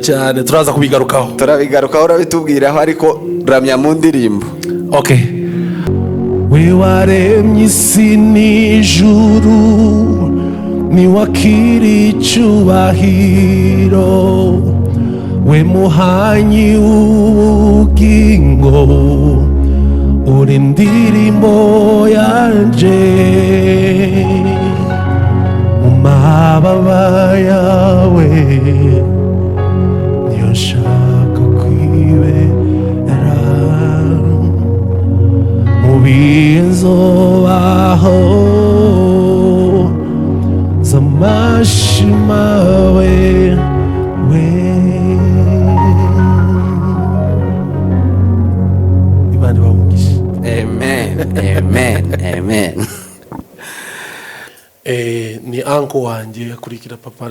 Cyane, turaza kubigarukaho. Turabigarukaho, urabitubwiraho, ariko ramya mu ndirimbo. Okay. We waremye isi n'ijuru, niwakira icyubahiro, we muhanyi w'ubugingo, uri indirimbo yanje. Mu mababa yawe niyo nshaka kwibera, mu bihe nzobaho z'amashima we we. Imana ibahe umugisha. Amen, amen, amen. Ni uncle wanjye, akurikira papa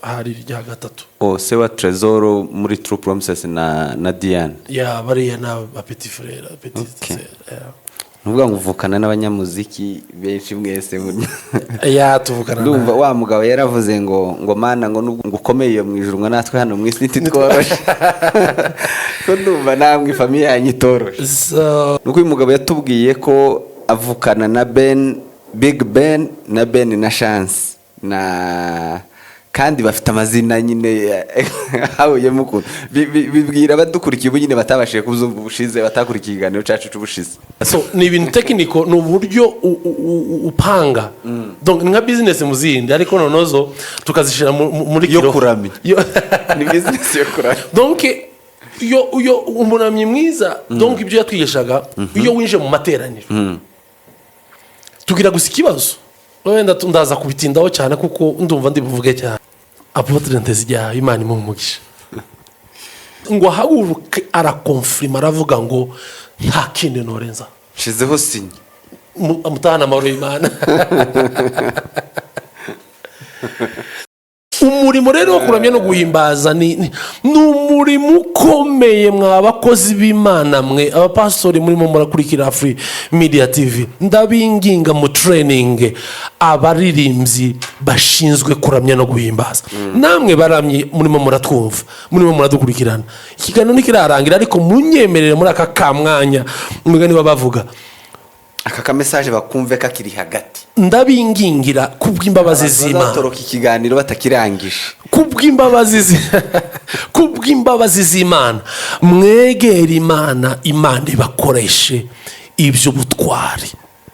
hari rya gatatu. O se wa Trezor muri True Promises na Diane. Ya, bariya ni aba petit frère, petit sœur. Nuvuga ngo uvukana n'abanyamuziki benshi mwese Ya, tuvukana. Ndumva wa mugabo yaravuze ngo Mana, ngo nubwo ngo ukomeye iyo mu ijuru, ngo natwe hano mu isi ntitworoshe, ko ndumva namwe famille yanyu itoroshe. So, nuko uyu mugabo yatubwiye ko avukana na Ben, Big Ben na Ben na Chance na kandi bafite amazina nyine hahuyemo ukuntu. Bibwira abadukurikiye ubu nyine batabashije kuzumva ubushize, batakurikiye ikiganiro cyacu c'ubushize. So ni ibintu technical, ni uburyo upanga. Donc ni nka business mu zindi, ariko noneho zo tukazishyira muri Yo kiro. Kuramya. Ni business yo kuramya. Donc iyo umuramyi mwiza, donc ibyo yatwigishaga, iyo winjiye mu materaniro, tugira gusa ikibazo, wenda ndaza kubitindaho cyane kuko ndumva ndi buvuge cyane. Apôtre Nteziryayo, Imana imuhe umugisha, ngo ahaguruke arakonfirima, aravuga ngo nta kindi norenza. Nshizeho sinye. Amutahana amahoro y'Imana. Umurimo rero wo kuramya no guhimbaza ni umurimo ukomeye. Mwa bakozi b'Imana mwe, abapasitori murimo murakurikira Afri Media TV, ndabinginga mu training abaririmbyi bashinzwe kuramya no guhimbaza. Namwe baramyi murimo muratwumva, murimo muradukurikirana, ikiganiro ntikirarangira, ariko munyemerere muri aka kamwanya, umugani babavuga aka ka message bakumve kakiri hagati. Ndabingingira kubw'imbabazi z'Imana. Bazatoroka ikiganiro batakirangije. Kubw'imbabazi z'Imana, mwegere Imana, Imana ibakoreshe iby'ubutwari.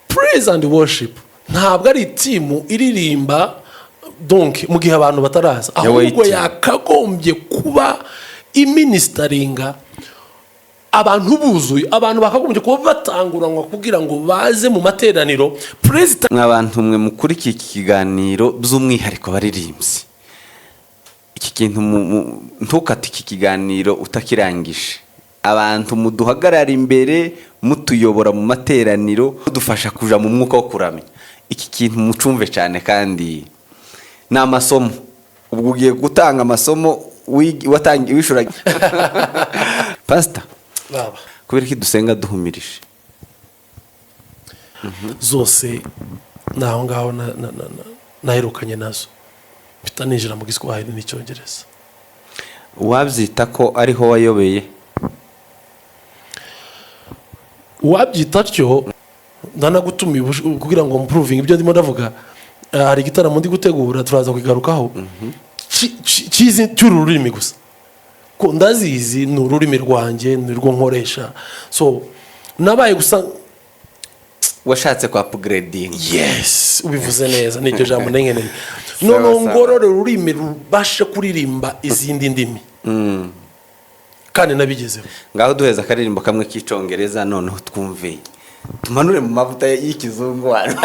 Praise and worship ntabwo ari team iririmba donc mu gihe abantu bataraza, ahubwo waiting. yakagombye kuba iministeringa abantu buzuye. Abantu bakagombye kuba batanguranwa kugira ngo baze mu materaniro. Perezida Mwa bantu mwe mukurikiye iki kiganiro, by'umwihariko abaririmbyi, iki kintu ntukate iki kiganiro utakirangije. Abantu muduhagarara imbere, mutuyobora mu materaniro, mudufasha kuja mu mwuka wo kuramya, iki kintu mucumve cyane, kandi ni amasomo. Ubwo ugiye gutanga amasomo watangiye wishura, pasita. Baba. Kubera ko dusenga duhumirije. Zose ni aho ngaho naherukanye nazo, mpita ninjira mu Giswahili n'Icyongereza. Wabyita ko ariho wayobeye? Uwabyita atyo, ndanagutumiye kugira ngo mpuruvinge ibyo ndimo ndavuga. Hari igitaramo ndi gutegura, turaza kukigarukaho, cy'uru rurimi gusa, ko ndazizi, ni ururimi rwanjye, ni rwo nkoresha. So nabaye gusa Washatse kwa upgrading. Yes, ubivuze neza, niryo jambo ndengeneye. Noneho Sawa, sawa. ngorore ururimi rubashe kuririmba izindi ndimi, kandi nabigezeho. Ngaho duheza akaririmbo kamwe k'icongereza, noneho twumve, tumanure mu mavuta y'ikizungu hano.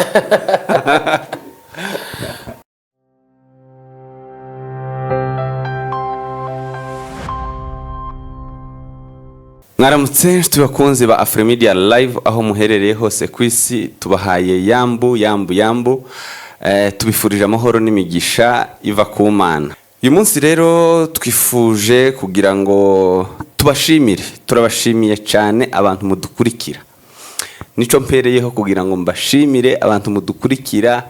Mwaramutse inshuti bakunzi ba Afrimedia Live, aho muherereye hose ku isi, tubahaye yambu yambu yambu. Tubifurije amahoro n'imigisha iva ku Mana. Uyu munsi rero twifuje kugira ngo tubashimire, turabashimiye cyane abantu mudukurikira. Nico mpereyeho kugira ngo mbashimire abantu mudukurikira.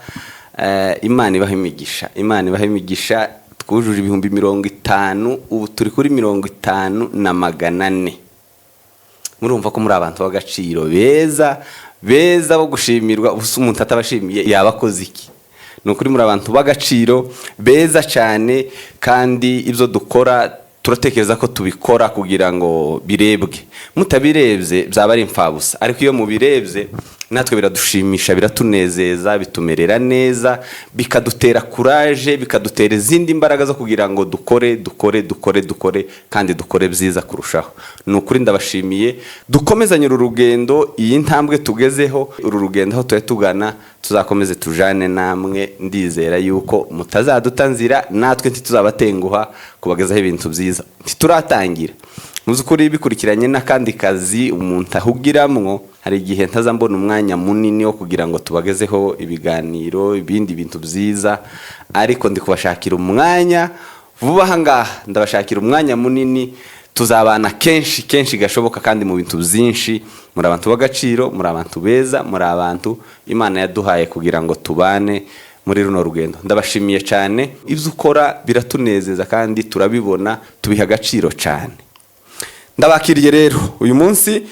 Imana ibahe imigisha, Imana ibahe imigisha. Twujuje 50,000, ubu turi kuri 50,400. Murumva ko muri abantu b'agaciro, beza beza bo gushimirwa. Ubusa umuntu atabashimiye yaba akoze iki? Ni ukuri muri abantu b'agaciro beza cyane, kandi ibyo dukora turatekereza ko tubikora kugira ngo birebwe. Mutabirebye byaba ari imfabusa, ariko iyo mubirebye natwe biradushimisha, biratunezeza, bitumerera neza, bikadutera courage, bikadutera izindi mbaraga zo kugira ngo dukore, dukore, dukore, dukore kandi dukore byiza kurushaho. Ni ukuri ndabashimiye. Dukomezanye uru rugendo, iyi ntambwe tugezeho, uru rugendo aho tuba tugana, tuzakomeze tujane namwe. Ndizera yuko mutazaduta nzira, natwe ntituzabatenguha kubagezaho ibintu byiza. Ntituratangira mu by'ukuri, bikurikiranye n'akandi kazi umuntu ahugiramwo, hari igihe ntaza mbona umwanya munini wo kugira ngo tubagezeho ibiganiro, ibindi bintu byiza, ariko ndi kubashakira umwanya vuba aha ngaha. Ndabashakira umwanya munini, tuzabana kenshi kenshi gashoboka kandi mu bintu byinshi. Muri abantu b'agaciro, muri abantu beza, muri abantu Imana yaduhaye kugira ngo tubane muri runo rugendo. Ndabashimiye cyane. Ibyo ukora biratunezeza kandi turabibona, tubiha agaciro cyane. Ndabakiriye rero uyu munsi,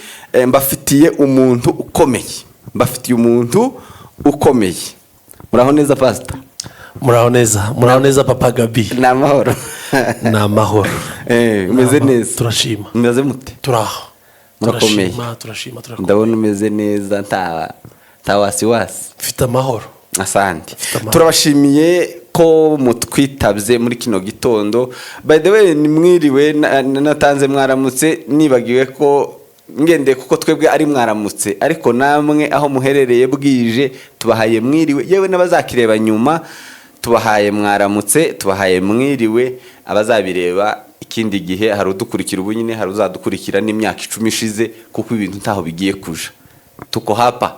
mbafitiye umuntu ukomeye, mbafitiye umuntu ukomeye. Muraho neza, pasita? Muraho neza, muraho neza, papa Gabi. Ni amahoro? Ni amahoro. Umeze neza? Turashima. Umeze mute? Turaho. Murakomeye? Turashima, turashima, turakomeye. Ndabona umeze neza, nta wasiwasi. Mfite amahoro. Asante. Amahoro. Turabashimiye ko mutwitabye muri kino gitondo. By the way, ni mwiriwe, natanze mwaramutse, nibagiwe ko ngendeye kuko twebwe ari mwaramutse, ariko namwe aho muherereye bwije tubahaye mwiriwe, yewe n'abazakireba nyuma tubahaye mwaramutse, tubahaye mwiriwe. Abazabireba ikindi gihe, hari udukurikira ubu nyine, hari uzadukurikira n'imyaka 10 ishize, kuko ibintu ntaho bigiye kuja, tuko hapa.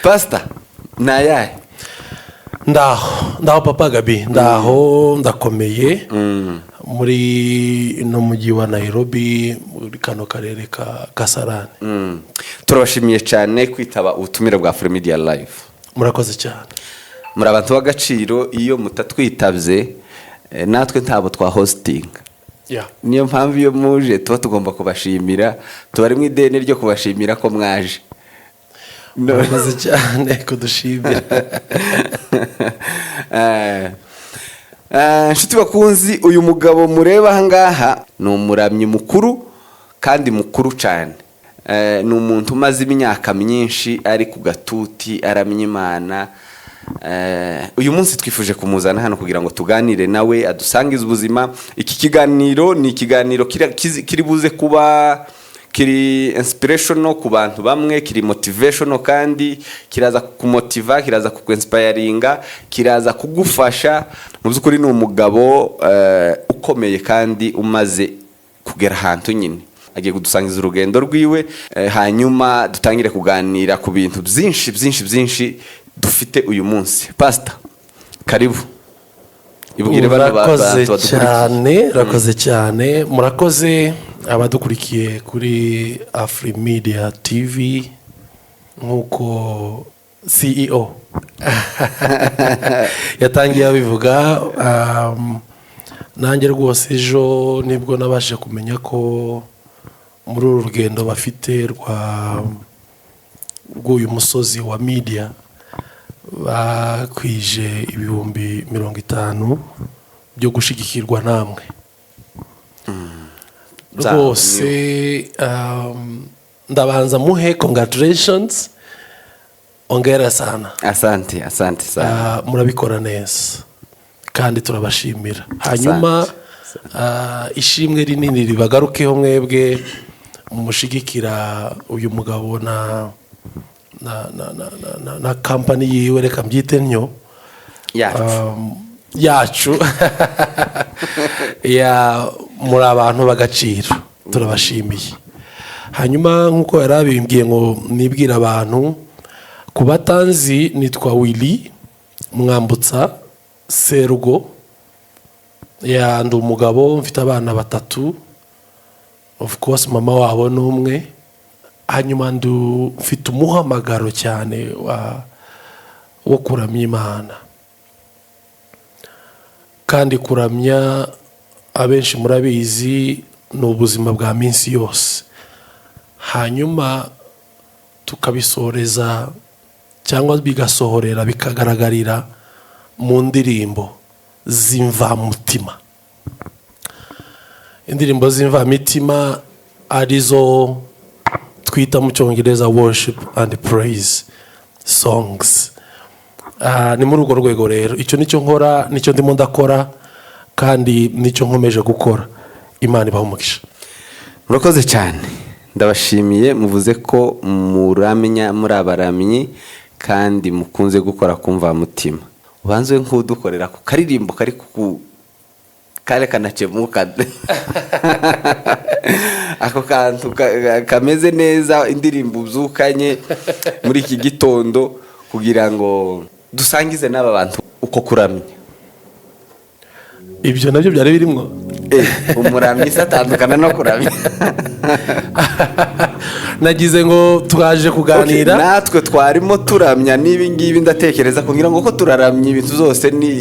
Pasita, ni ayahe? Ndaho, ndaho, papa Gabi, ndaho, ndakomeye muri no mujyi wa Nairobi, muri kano karere ka Kasarani. Turabashimiye cyane kwitaba ubutumire bwa Media Live. Murakoze cyane. Muri abantu b'agaciro. Iyo mutatwitabye, natwe ntabwo twahositinga. Niyo mpamvu iyo muje tuba tugomba kubashimira, tuba mu ideni ryo kubashimira ko mwaje. Murakoze cyane kudushimira. Inshuti bakunzi, uyu mugabo mureba aha ngaha ni umuramyi mukuru kandi mukuru cyane. Ni umuntu umaze imyaka myinshi ari ku gatuti aramya Imana. Uyu munsi twifuje kumuzana hano kugira ngo tuganire nawe, adusangize ubuzima. Iki kiganiro ni ikiganiro kiri buze kuba kiri inspirational ku bantu bamwe, kiri motivational kandi kiraza kumotiva, kiraza kukwinspiringa, kiraza kugufasha. Mu by'ukuri ni umugabo ukomeye kandi umaze kugera ahantu nyine. Agiye kudusangiza urugendo rwiwe, hanyuma dutangire kuganira ku bintu byinshi byinshi byinshi dufite uyu munsi. Pasita, karibu, ibwire bano Urakoze bantu badukurikiye. cyane, urakoze cyane. Murakoze abadukurikiye kuri Afri Media TV. Nk'uko CEO yatangiye abivuga, nanjye rwose ejo nibwo nabashije kumenya ko muri uru rugendo bafite rw'uyu musozi wa media bakwije 50,000 byo gushyigikirwa namwe. Rwose ndabanza muhe congratulations, ongera sana. Asante, asante sana. Murabikora neza kandi turabashimira. Hanyuma ishimwe rinini ribagarukeho mwebwe mushigikira uyu mugabo na kampani yiwe, reka mbyite ntyo. Yacu. Yacu ya. Muri abantu b'agaciro, turabashimiye. Hanyuma nk'uko yari abimbwiye ngo nibwire abantu, ku batanzi nitwa Willy Mwambutsa Serugo. Ya, ndi umugabo, mfite abana batatu, of course mama wabo ni umwe. Hanyuma mfite umuhamagaro cyane wo kuramya Imana. Kandi kuramya, abenshi murabizi, ni ubuzima bwa minsi yose. Hanyuma tukabisoreza cyangwa bigasohorera, bikagaragarira mu ndirimbo z'imvamutima. Indirimbo z'imvamitima arizo twita mu Cyongereza worship and praise songs. Ni muri urwo rwego rero. Icyo nicyo nkora, nicyo ndimo ndakora, kandi nicyo nkomeje gukora. Imana ibaha umugisha. Murakoze cyane, ndabashimiye. Muvuze ko muramenya, muri abaramyi, kandi mukunze gukora kumva mutima. Ubanze nk'udukorera ku karirimbo kari ku kare kanakemuka, ako kantu kameze neza, indirimbo ubyukanye muri iki gitondo, kugira ngo dusangize n'aba bantu uko kuramya. Ibyo nabyo byari birimo. Umuramyi se atandukana no kuramya? Nagize ngo twaje kuganira. Okay, natwe twarimo turamya n'ibi ngibi. Ndatekereza kugira ngo ko turaramya, ibintu zose ni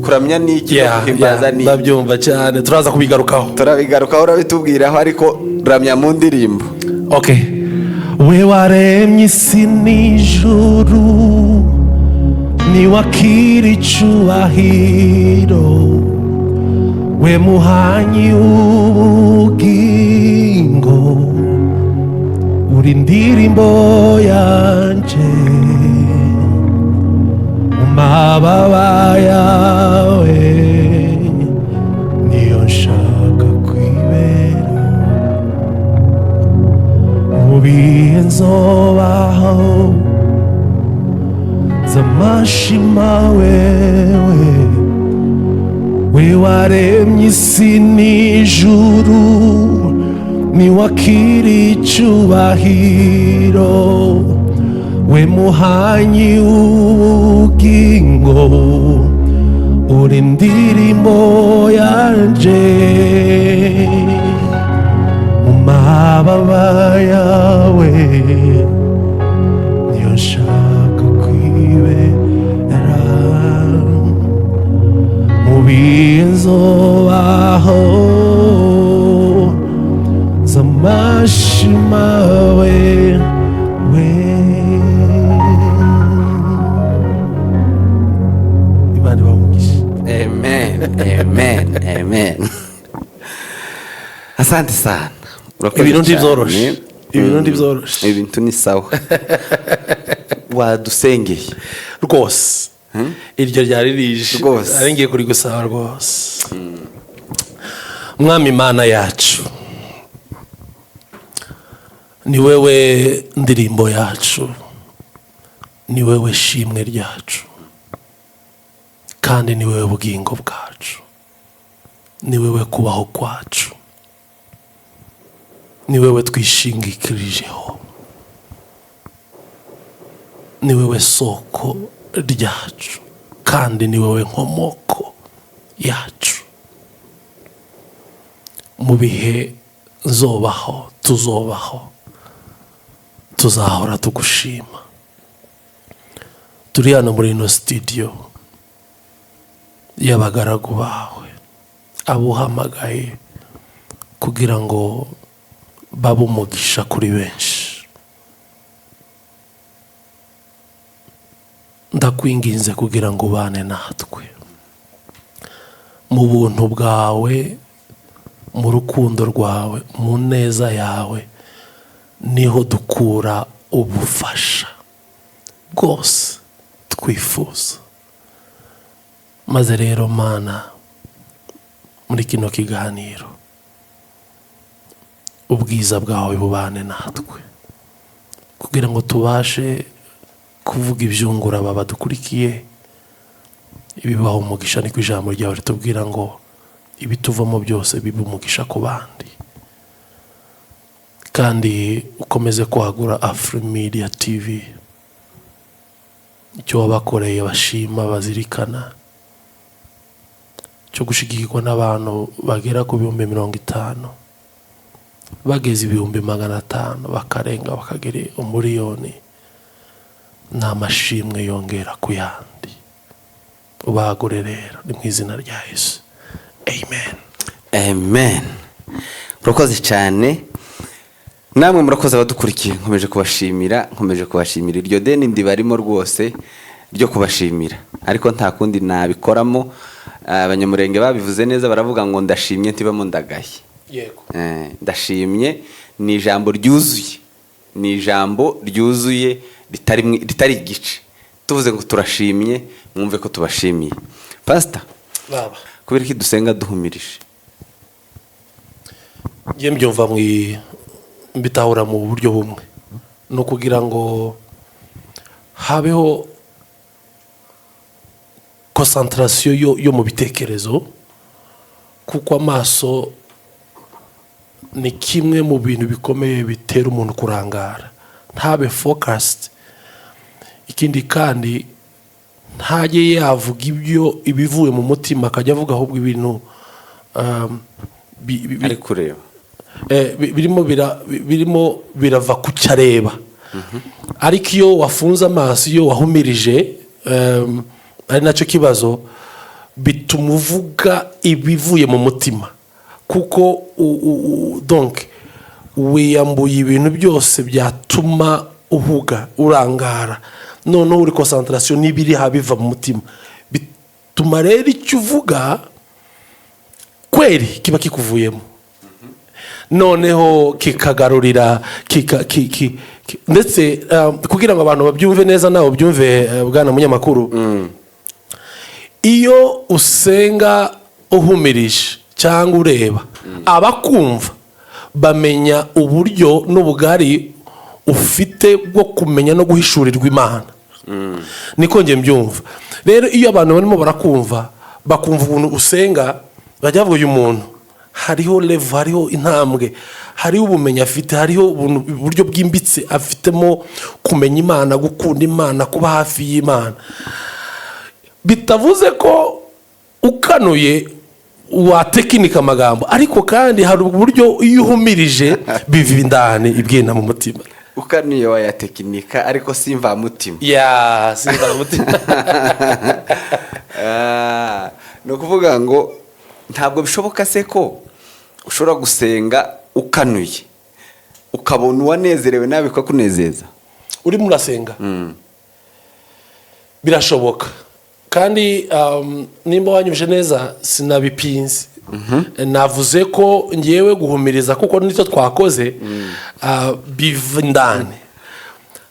kuramya, ni iki? Guhimbaza ni Ndabyumva cyane, turaza kubigarukaho. Turabigarukaho, urabitubwiraho, ariko ramya mu ndirimbo. Okay. We waremye isi n'ijuru, niwakira icubahiro, we muhanyi w'ubugingo, uri indirimbo yanje. Mu mababa yawe niyo nshaka kwibera, mu bihe nzobaho z'amashima wewe. We waremye isi n'ijuru, niwakira icubahiro, we muhanyi w'ubugingo, uri indirimbo yanje. Mu mababa yawe niyo nshaka kwibera, mu bihe nzobaho z'amashima we we. Imana ibahe umugisha. Amen, amen, amen. Asante sana. Urakoze Ibintu cyane. ntibyoroshe. Ibintu ntibyoroshe. Ibintu ni sawa, wadusengeye. Rwose iryo ryari rije. Rwose. Ari ngiye kuri gusaba rwose. Mwami Imana yacu, ni wewe ndirimbo yacu, ni wewe shimwe ryacu, kandi ni wewe bugingo bwacu, ni wewe kubaho kwacu, ni wewe twishingikirijeho, ni wewe soko ryacu, kandi ni wowe nkomoko yacu. Mu bihe nzobaho, tuzobaho, tuzahora tugushima. Turi hano muri ino studio y'abagaragu bawe, abo uhamagaye kugira ngo babe umugisha kuri benshi. Ndakwinginze kugira ngo ubane natwe mu buntu bwawe, mu rukundo rwawe, mu neza yawe. Niho dukura ubufasha bwose twifuza. Maze rero Mana, muri kino kiganiro ubwiza bwawe bubane natwe, kugira ngo tubashe kuvuga ibyungura aba badukurikiye, ibibaho umugisha. Niko ijambo ryawe ritubwira ngo ibituvamo byose bibe umugisha ku bandi. Kandi ukomeze kwagura Afrimedia TV, icyo wabakoreye bashima, bazirikana, cyo gushyigikirwa n'abantu bagera ku 50,000, bageze 500,000, bakarenga bakagera 1,000,000, ni amashimwe yongera ku yandi. Ubagure rero, ni mu izina rya Yesu, amen. Amen. Murakoze cyane, namwe murakoze abadukurikiye. Nkomeje kubashimira, nkomeje kubashimira. Iryo deni ndibarimo rwose ryo kubashimira, ariko nta kundi nabikoramo. Abanyamurenge babivuze neza, baravuga ngo "Ndashimye ntibamo ndagaye." Yego. Ndashimye ni ijambo ryuzuye, ni ijambo ryuzuye ritari igice. Tuvuze ngo turashimye, mwumve ko tubashimiye. Pasita, baba. kubera ko dusenga duhumirije? Njye mbyumva mbitahura mu buryo bumwe, ni ukugira ngo habeho concentration yo mu bitekerezo, kuko amaso ni kimwe mu bintu bikomeye bitera umuntu kurangara, ntabe focused. Ikindi kandi, ntajye yavuga ibyo ibivuye mu mutima, akajya avuga ahubwo ibintu ari kureba. Birimo birava ku cyo areba. Ariko iyo wafunze amaso, iyo wahumirije, ari nacyo kibazo, bituma uvuga ibivuye mu mutima, kuko donc wiyambuye ibintu byose byatuma uhuga, urangara. Noneho uri concentration n'ibiri biva mu mutima, bituma rero icyo uvuga kweri kiba kikuvuyemo, noneho kikagarurira ndetse kugira ngo abantu babyumve neza, nawe ubyumve, bwana munyamakuru, iyo usenga uhumirije cyangwa ureba, abakumva bamenya uburyo n'ubugari ufite bwo kumenya no guhishurirwa Imana. Niko njye mbyumva. Rero iyo abantu barimo barakumva, bakumva ukuntu usenga, bajya bavuga: "Uyu muntu hariho level, hariho intambwe, hariho ubumenyi afite, hariho uburyo bwimbitse afitemo kumenya Imana, gukunda Imana, kuba hafi y'Imana." Bitavuze ko ukanuye watekinika amagambo, ariko kandi hari uburyo iyo uhumirije biva indani, ibwina mu mutima. Ukanuye wayatekinika, ariko si imvamutima. Ya, simva mutima. Ah, ni ukuvuga ngo ntabwo bishoboka se ko ushobora gusenga ukanuye, ukabona uwanezerewe nawe bikakunezeza? Urimo urasenga, birashoboka. Kandi nimba wanyumvise neza, sinabipinze. Navuze ko ngewe guhumiriza, kuko nicyo twakoze, biva indani.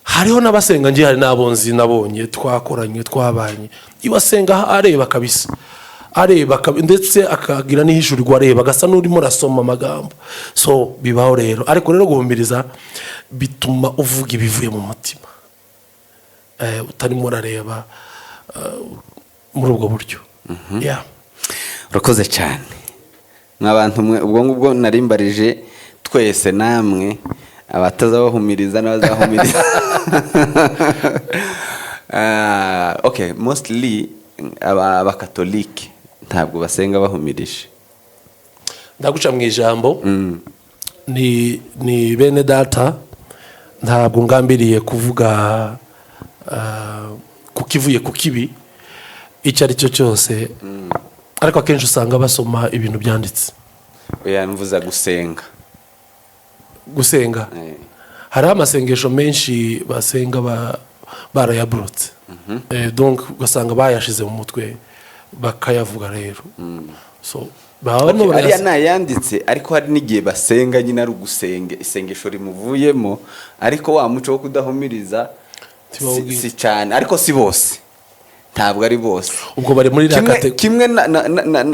Hariho n'abasenga, ngiye hari n'abo nzi, nabonye twakoranye, twabanye, iyo asenga areba kabisa, areba ndetse akagira n'ihishurirwa areba, agasa n'urimo arasoma amagambo. So bibaho rero. Ariko rero guhumiriza bituma uvuga ibivuye mu mutima, utarimo urareba, muri ubwo buryo. Yeah. Urakoze cyane. Nk'abantu mwe, ubwo ngubwo narimbarije twese, namwe abatazabahumiriza n'abazahumiriza. Ah, okay, mostly abakatolike ntabwo basenga bahumirije. Ndaguca mu ijambo. Ni bene data, ntabwo ngambiriye kuvuga kukivuye ku kibi icyo ari cyo cyose, ariko akenshi usanga basoma ibintu byanditse. Oya, mvuza gusenga. Gusenga? Hariho amasengesho menshi basenga barayaburutse. Donc ugasanga bayashize mu mutwe, bakayavuga rero. So baba barimo Okay, ariya barayas- ni ayanditse, ariko hari n'igihe basenga nyine ari ugusenga isengesho rimuvuyemo, ariko wa muco wo kudahumiriza si, Ntibawugira. si cyane. Ariko si bose, ntabwo ari bose. Ubwo bari muri iriya Kimwe, kimwe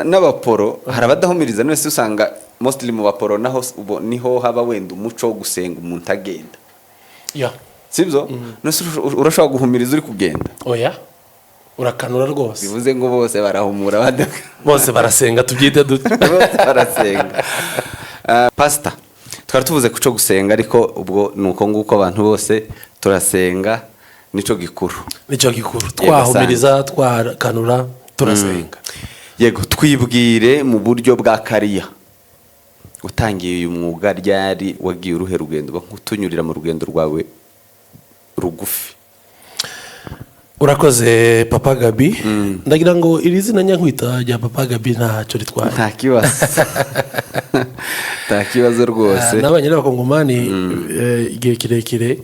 n'abaporo, hari abadahumiriza. None se usanga mostly mu baporo naho niho haba wenda umuco wo gusenga umuntu agenda, sibyo? None se urashobora guhumiriza uri kugenda? Oya, urakanura rwose. Bivuze ngo bose barahumura Bose barasenga, tubyite dutyo. Bose barasenga. Pastor, twari tuvuze ku cyo gusenga, ariko ubwo ni uko nguko, abantu bose turasenga, nico gikuru. Nicyo gikuru. Twahumiriza, twakanura, turasenga. Yego. Twibwire mu buryo bwa kariya. Utangiye uyu mwuga ryari? Wagiye uruhe rugendo? Uba nk'utunyurira mu rugendo rwawe rugufi. Urakoze, Papa Gabi. Ndagira ngo iri zina nyankwita rya Papa Gabi ntacyo ritwaye? Nta kibazo, nta kibazo rwose. N'abanye n'abakongomani igihe kirekire,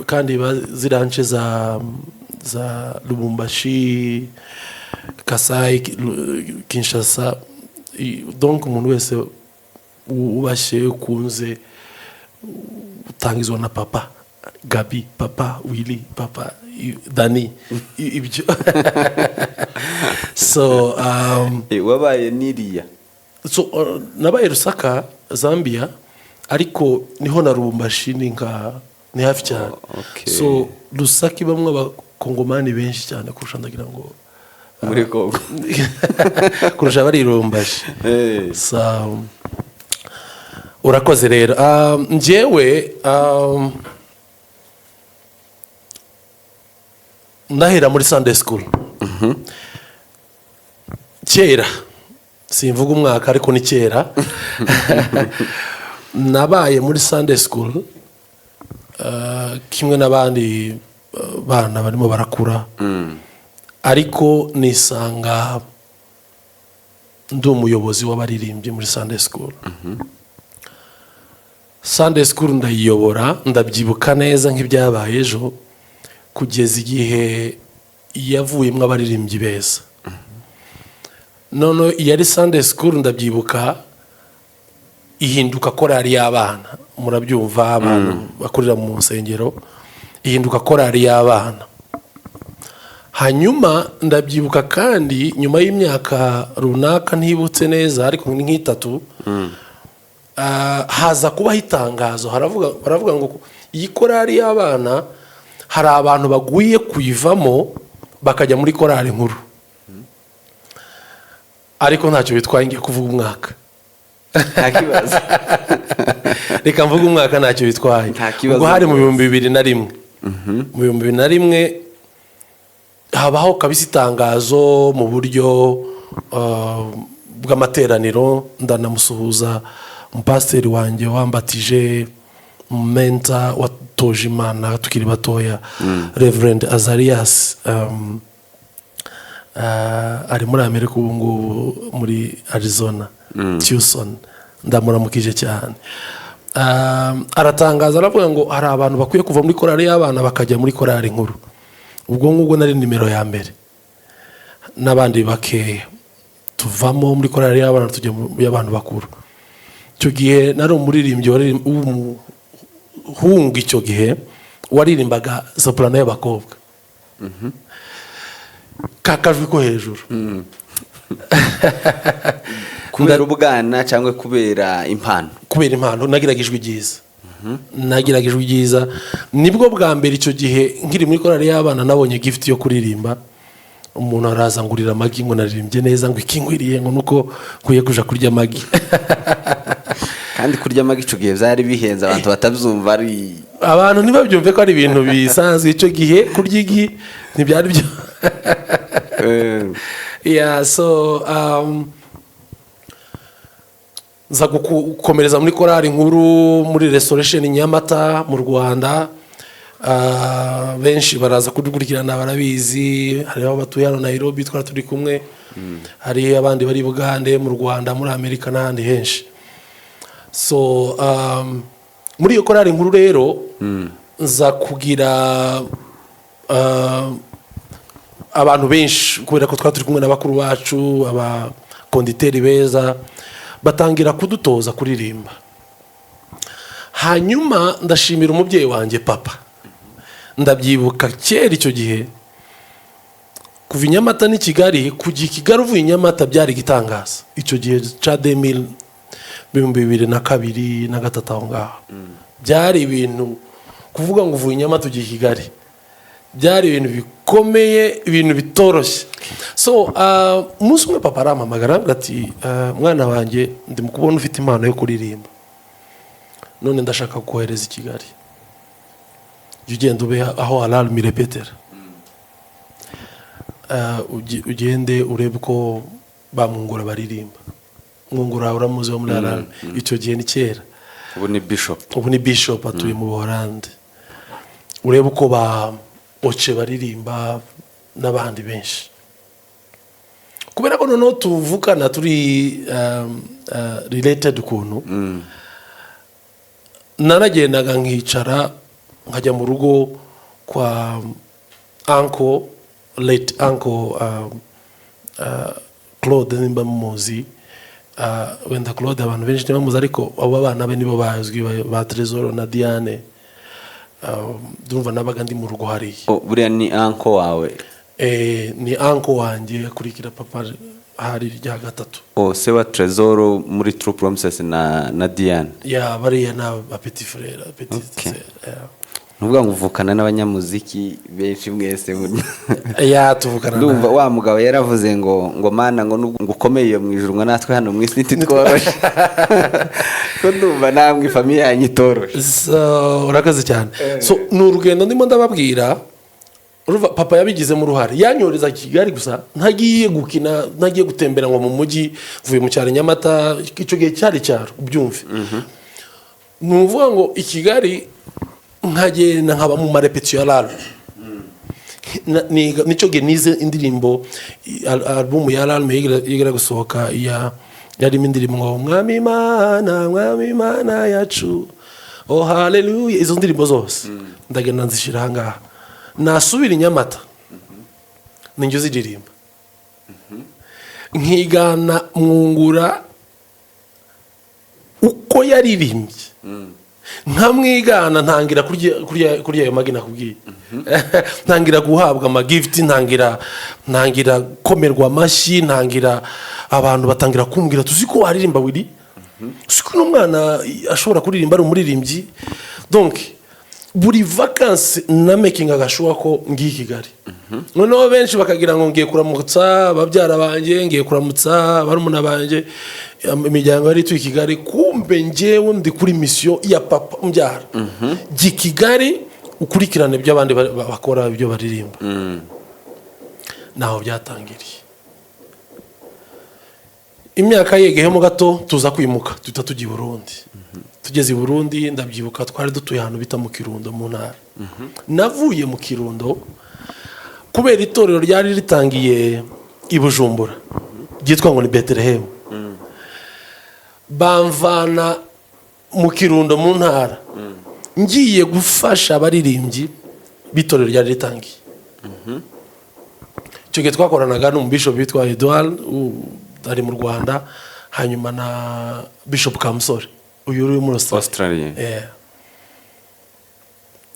kandi ziriya nce za Lubumbashi, Kasai, Kinshasa, donc umuntu wese wubashye, ukunze, utangizwa na Papa Gabi, Papa Willy, Papa Dani, ibyo. So Wabaye niriya? So nabaye Lusaka, Zambia, ariko niho na Lubumbashi ni nka ni hafi cyane. So Lusaka ibamwo abakongomani benshi cyane kurusha, ndagira ngo, muri Kongo. Kurusha abari i Lubumbashi. So urakoze rero. Njyewe ndahera muri Sunday school kera. Simvuga umwaka, ariko ni kera nabaye muri Sunday school, kimwe n'abandi bana barimo barakura, ariko nisanga ndi umuyobozi w'abaririmbyi muri Sunday school. Sunday school ndayiyobora, ndabyibuka neza nk'ibyabaye ejo, kugeza igihe yavuyemo abaririmbyi beza. None yari Sunday school, ndabyibuka, ihinduka korali y'abana. Murabyumva, abantu bakorera mu nsengero, ihinduka korali y'abana. Hanyuma ndabyibuka kandi nyuma y'imyaka runaka ntibutse neza, ariko ni nk'itatu, haza kubaho itangazo. Baravuga ngo iyi korali y'abana hari abantu baguye kuyivamo bakajya muri korali nkuru, ariko ntacyo bitwaye, ngiye kuvuga umwaka. Nta kibazo. Reka mvuge umwaka, ntacyo bitwaye. Nta kibazo Ubwo hari mu rwose. 2001. Mu 2001 habaho kabisa itangazo mu buryo bw'amateraniro. Ndanamusuhuza, umupasiteri wanjye wambatije, mentor watoje Imana tukiri batoya, Reverend Azarias, ari muri Amerika ubu ngubu, muri Arizona, Tucson. Ndamuramukije cyane. Aratangaza, aravuga ngo hari abantu bakwiye kuva muri korali y'abana bakajya muri korali nkuru. Ubwo ngubwo nari nimero ya mbere n'abandi bakeya, tuvamo muri korali y'abana tujya mu y'abantu bakuru. Icyo gihe nari umuririmbyi w'umuhungu, icyo gihe waririmbaga soprano y'abakobwa, kakajwi ko hejuru. Kubera ubwana cyangwa kubera impano? Kubera impano. Nagiraga ijwi ryiza, nagiraga ijwi ryiza. Nibwo bwa mbere icyo gihe nkiri muri korali y'abana nabonye gift yo kuririmba. Umuntu araza ngurira amagi, ngo naririmbye neza, ngo ikinkwiriye ngo nuko nkwiye kuja kurya amagi. Kandi kurya amagi icyo gihe byari bihenze, abantu batabyumva ari Abantu ntibabyumve ko ari ibintu bisanzwe. Icyo gihe kurya igi ntibyari byo. Yeah, so nza gukomereza muri korali nkuru muri Restoration Nyamata mu Rwanda. Benshi baraza kudukurikirana barabizi. Hariho abatuye hano Nairobi twari turi kumwe, hari abandi bari Bugande, mu Rwanda, muri Amerika n'ahandi henshi. So muri iyo korali nkuru rero nza kugira abantu benshi, kubera ko twari turi kumwe na bakuru bacu, abaconducteur beza, batangira kudutoza kuririmba. Hanyuma ndashimira umubyeyi wanjye papa. Ndabyibuka kera icyo gihe kuva i Nyamata n'i Kigali, kujya i Kigali uvuye i Nyamata byari igitangaza. Icyo gihe ca 2000, 2002 na gatatu aho ngaho, byari ibintu kuvuga ngo uvuye i Nyamata ugiye i Kigali, byari ibintu bikomeye, ibintu bitoroshye. So umunsi umwe papa arampamagara, aravuga ati: "Mwana wanjye, ndi mu kubona ufite impano yo kuririmba, none ndashaka kohereza i Kigali. Jya ugenda ube aho Alarm irepetera, ugende urebe uko bamwungura baririmba." Mwungura uramuzi, wo muri Alarm icyo gihe, ni kera. Ubu ni bishop. Ubu ni bishop, atuye mu Buholande. Urebe uko ba Oce baririmba n'abandi benshi, kubera ko noneho tuvukana, turi related ukuntu. Naragendaga nkicara, nkajya mu rugo kwa uncle, late uncle Claude, nimba muzi. Wenda Claude abantu benshi ntibamuzi, ariko abo bana be nibo bazwi, ba Trezor na Diane. Ndumva nabaga ndi mu rugo hariya. Oh, buriya ni uncle wawe? Ni uncle wanjye, akurikira papa hari rya gatatu. Oh, se wa Trezor muri True Promises na Diane? Ya, bariya ni aba petit frère, petit sœur, yeah. Nuvuga ngo uvukana n'abanyamuziki benshi mwese Ya, tuvukana. Ndumva wa mugabo yaravuze ngo mana, ngo nubwo ngo ukomeye iyo mu ijuru, ngo natwe hano mu isi ntitworoshe, ko ndumva namwe famille yanyu itoroshe. So, urakoze cyane. So ni urugendo ndimo ndababwira. Urumva papa yabigizemo uruhare, yanyohereza Kigali gusa, ntagiye gukina, ntagiye gutembera ngo mu mujyi, mvuye mu cyaro Nyamata. Icyo gihe cyari icyaro, ubyumve. Ni ukuvuga ngo i Kigali nkagenda nkaba mu ma répétition ya raro. Nicyo gihe nize indirimbo, album ya Alarme yigera gusohoka, ya yarimo indirimbo ngo "Mwami Imana, Mwami Imana yacu, oh haleluya". Izo ndirimbo zose ndagenda nzishyira ahangaha, nasubira i Nyamata ninjye uziririmba, nkigana Mwungura uko yaririmbye, nkamwigana. Ntangira kurya ayo magi nakubwiye, ntangira guhabwa ama gift, ntangira komerwa amashyi, ntangira abantu batangira kumbwira: "Tuzi ko waririmba wiri, uzi ko uno mwana ashobora kuririmba, ari umuririmbyi." Donc buri vacances na making agashuwa ko ngiye i Kigali, noneho benshi bakagira ngo ngiye kuramutsa babyara banjye, ngiye kuramutsa barumuna banjye, imiryango yari ituye i Kigali. Kumbe njyewe ndi kuri mission ya papa umbyara: jya i Kigali ukurikirane ibyo abandi bakora, ibyo baririmba. Naho byatangiriye. Imyaka yegeyemo gato tuza kwimuka, duhita tujya i Burundi. Tugeze i Burundi, ndabyibuka twari dutuye ahantu bita mu Kirundo mu ntara. Navuye mu Kirundo kubera itorero ryari ritangiye i Bujumbura ryitwa ngo ni Betelehemu. Bamvana mu Kirundo mu ntara, ngiye gufasha abaririmbyi b'itorero ryari ritangiye. Icyo gihe twakoranaga n'umubishopu witwa Edouard, ari mu Rwanda, hanyuma na Bishop Kamusore uyu uri muri Australia. Australia. Yeah.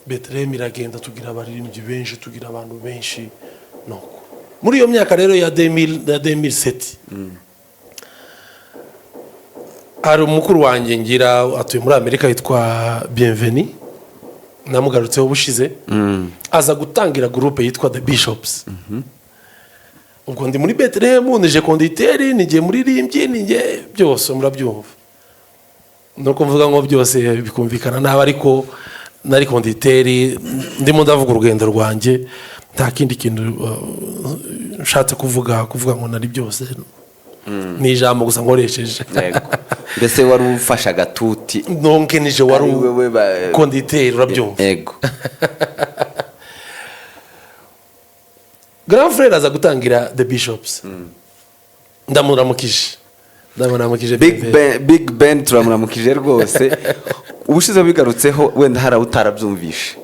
Betelehemu iragenda, tugira abaririmbyi benshi, tugira abantu benshi. Nuko muri iyo myaka rero ya 2000, ya 2007, hari umukuru wanjye ngira atuye muri Amerika yitwa Bienveni, namugarutseho ubushize, aza gutangira groupe yitwa The Bishops. Ubwo ndi muri Betelehemu, nije conducteur, nigiye muririmbyi, nijye byose, murabyumva. Nuko mvuga ngo byose bikumvikana nabi, ariko nari conducteur. Ndimo ndavuga urugendo rwanjye, nta kindi kintu nshatse kuvuga. Ngo nari byose ni ijambo gusa nkoresheje. Yego. Mbese wari ufashe agatuti? Nonke nije wari Ari wewe conducteur, urabyumva. Yego. Grand frère aza gutangira The Bishops. Ndamuramukije, ndamuramukije. Big Bebe. Ben, Big Ben, turamuramukije rwose. Ubushize bigarutseho, wenda hari abo utarabyumvishe,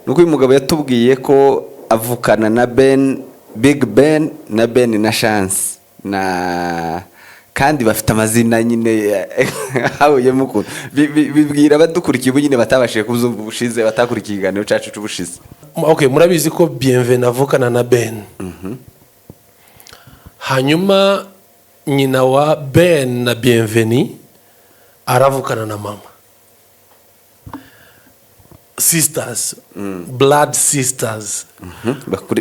nuko uyu mugabo yatubwiye ko avukana na Ben, Big Ben na Ben na Chance na, kandi bafite amazina nyine hahuyemo ukuntu. Bibwira abadukurikiye ubu nyine batabashije kubyumva ubushize, batakurikiye ikiganiro cyacu cy'ubushize. Okay, murabizi ko Bienvenu avukana na Ben, hanyuma nyina wa Ben na Bienveni aravukana na mama, sisters, blood sisters.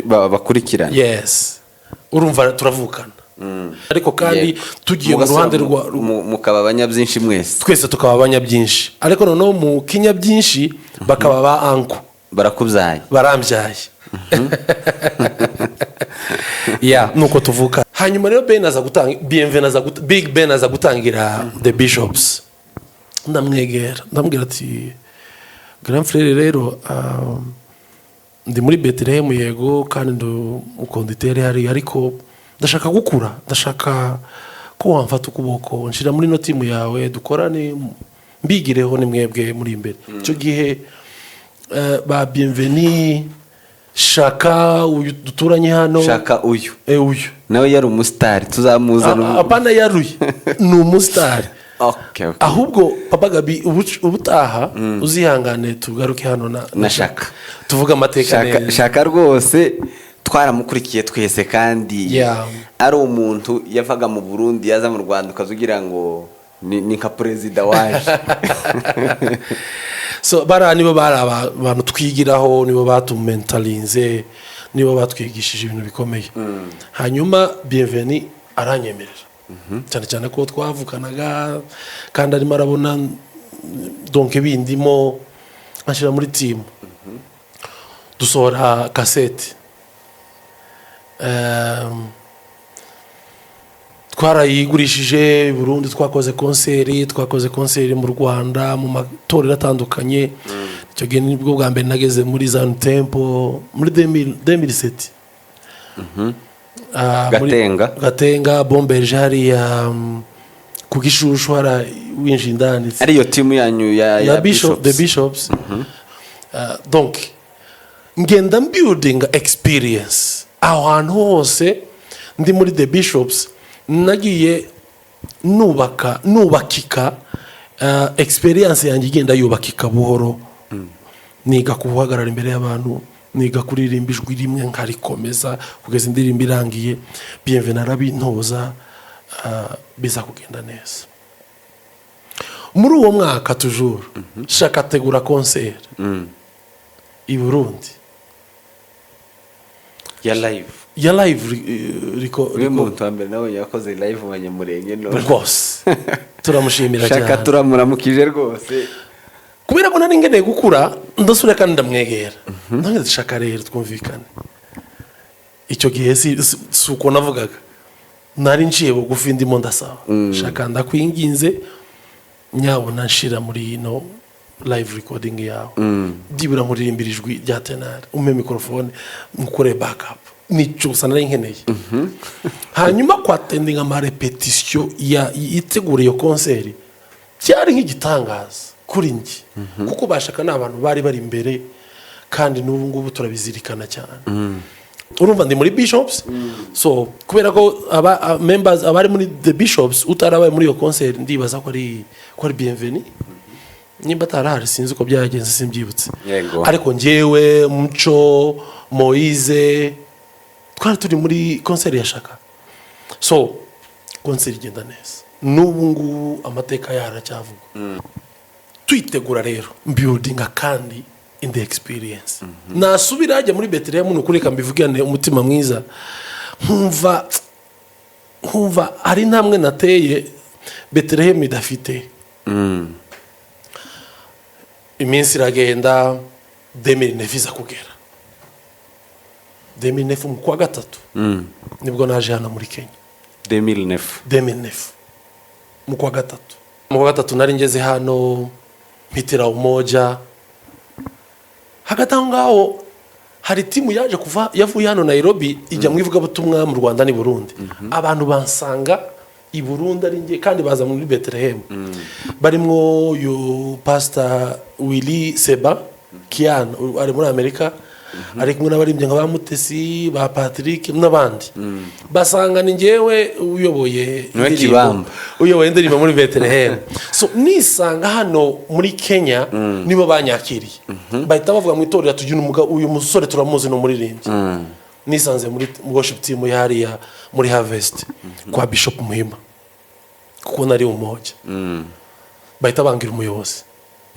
Bakurikirana. Yes, urumva turavukana, ariko kandi tugiye mu Mugasura ruhande rwa mukaba abanyabyinshi mwese. Twese tukaba abanyabyinshi, ariko noneho mu kinyabyinshi bakaba ba uncle. Barakubyaye. Barambyaye ya, nuko tuvuka. Hanyuma rero Ben aza gutanga, Bienvenu aza Big Ben aza gutangira The Bishops. Ndamwegera, ndamubwira ati: "Grand frère rero, Ndi muri Bethlehem, yego, kandi ndi umuconducteur hariya, ariko ndashaka gukura, ndashaka ko wamfata ukuboko, nshira muri ino team yawe, dukorane, mbigireho, ni mwebwe muri imbere. Icyo gihe ba Bienvenu, Shaka, uyu duturanye hano. Shaka uyu? Uyu. Nawe yari umusitari, tuzamuzana. Apana, yaruye ni umusitari. Okay. Ahubwo Papa Gabi, ubutaha uzihangane tugaruke hano na Na Shaka. Tuvuge amateka Shaka, neza. Shaka rwose twaramukurikiye twese kandi ari umuntu yavaga mu Burundi, yaza mu Rwanda ukaza ugira ngo ni nka perezida waje. So bariya nibo bari abantu twigiraho, nibo batumentorinze, nibo batwigishije ibintu bikomeye. Hanyuma Bienvenu aranyemerera, cyane cyane ko twavukanaga kandi arimo arabona donc bindimo, anshyira muri team, dusohora kasete. Twarayigurishije i Burundi, twakoze concert mu Rwanda mu matorero atandukanye. Icyo gihe nibwo bwa mbere nageze muri Zion Temple muri 2007. Gatenga. Gatenga Bomberge hariya, ku Gishushu hariya winjiye indani. Ariyo team yanyu ya Ya Bishop, the Bishops. Bishops. Donc ngenda building experience aho hantu hose ndi muri the Bishops, nagiye nubaka, nubakika, experience yanjye igenda yubakika buhoro. Niga guhagarara imbere y'abantu, niga kuririmba ijwi rimwe nkarikomeza kugeza indirimbo irangiye. Bienvenu arabintoza, biza kugenda neza. Muri uwo mwaka toujours Shaka ategura concert i Burundi. Ya live? Ya live, riko Uriya muntu wa mbere nawe yakoze live mu Banyamurenge none. Rwose turamushimira Shaka cyane. Turamuramukije rwose. Kubera ko nari ngeneye gukura, ndasubira kandi ndamwegera, nange Shaka, rero twumvikane. Icyo gihe si uko navugaga, nari nciye bugufi, ndimo ndasaba: "Shaka, ndakwinginze, nyabona nshira muri ino live recording yawe, byibura nkuririmbira ijwi rya tenor, umpe microphone nkukore backup." Nicyo gusa nari nkeneye. Hanyuma kwattendinga amarépétition ya itegura iyo concert byari nk'igitangaza kuri njye, kuko bashaka ni abantu bari bari imbere, kandi n'ubu ngubu turabizirikana cyane. Urumva ndi muri Bishops, so kubera ko aba members abari muri the Bishops utarabaye muri iyo concert, ndibaza ko ari Bienvenu, nimba atarahari sinzi uko byagenze, simbyibutse. Ariko njyewe, Muco, Moise, twari turi muri concert ya Shaka. So concert igenda neza, n'ubu ngubu amateka yayo aracyavugwa. Twitegura rero building kandi in the experience, nasubira hajya muri Bethlehem, ni ukuri reka mbivugane umutima mwiza, nkumva hari intambwe nateye Bethlehem idafite. Iminsi iragenda, 2009 iza kugera. 2009 mu kwa gatatu nibwo naje hano muri Kenya. 2009? 2009 mu kwa gatatu. Mu kwa gatatu nari ngeze hano, mpitira Umoja. Hagati aho ngaho hari team yaje kuva, yavuye hano Nairobi ijya mu ivugabutumwa mu Rwanda n'i Burundi. Abantu bansanga i Burundi ari njye, kandi baza muri Bethlehem, barimwo uyu Pastor Willy Seba Kian ari muri Amerika, ari kumwe n'abaririmbyi nka ba Mutesi, ba Patrick n'abandi. Basanga ni njyewe uyoboye Niwe indirimbo- Kibamba. uyoboye indirimbo muri Bethlehem. So nisanga hano muri Kenya, nibo banyakiriye, bahita bavuga mu itorero tugira umugabo, uyu musore turamuzi, ni umuririmbyi. Nisanze muri worship team hariya muri Harvest kwa Bishop Muhima, kuko nari Umoja. Bahita bangira umuyobozi,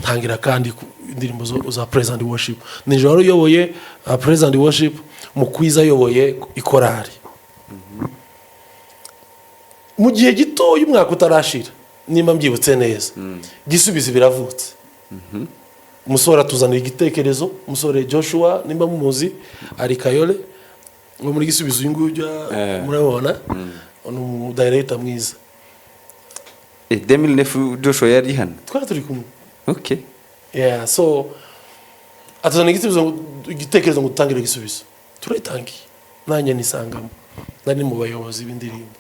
ntangira kandi indirimbo za praise and worship. Ninjye wari uyoboye praise and worship, Mukwiza ayoboye ikorari. Mu gihe gitoya, umwaka utarashira, nimba mbyibutse neza, Gisubizo biravutse. Umusore atuzanira igitekerezo, umusore Joshua, nimba mumuzi, ari Kayole ngo muri Gisubizo uyu nguyu ujya murabona ni umudirector mwiza. 2009 Joshua yari hano? Twari turi kumwe. Okay. Yeah, so atuzanira igisubizo. Igitekerezo ngo dutangire Igisubizo, turayitangiye, nanjye nisangamo, nari mu bayobozi b'indirimbo.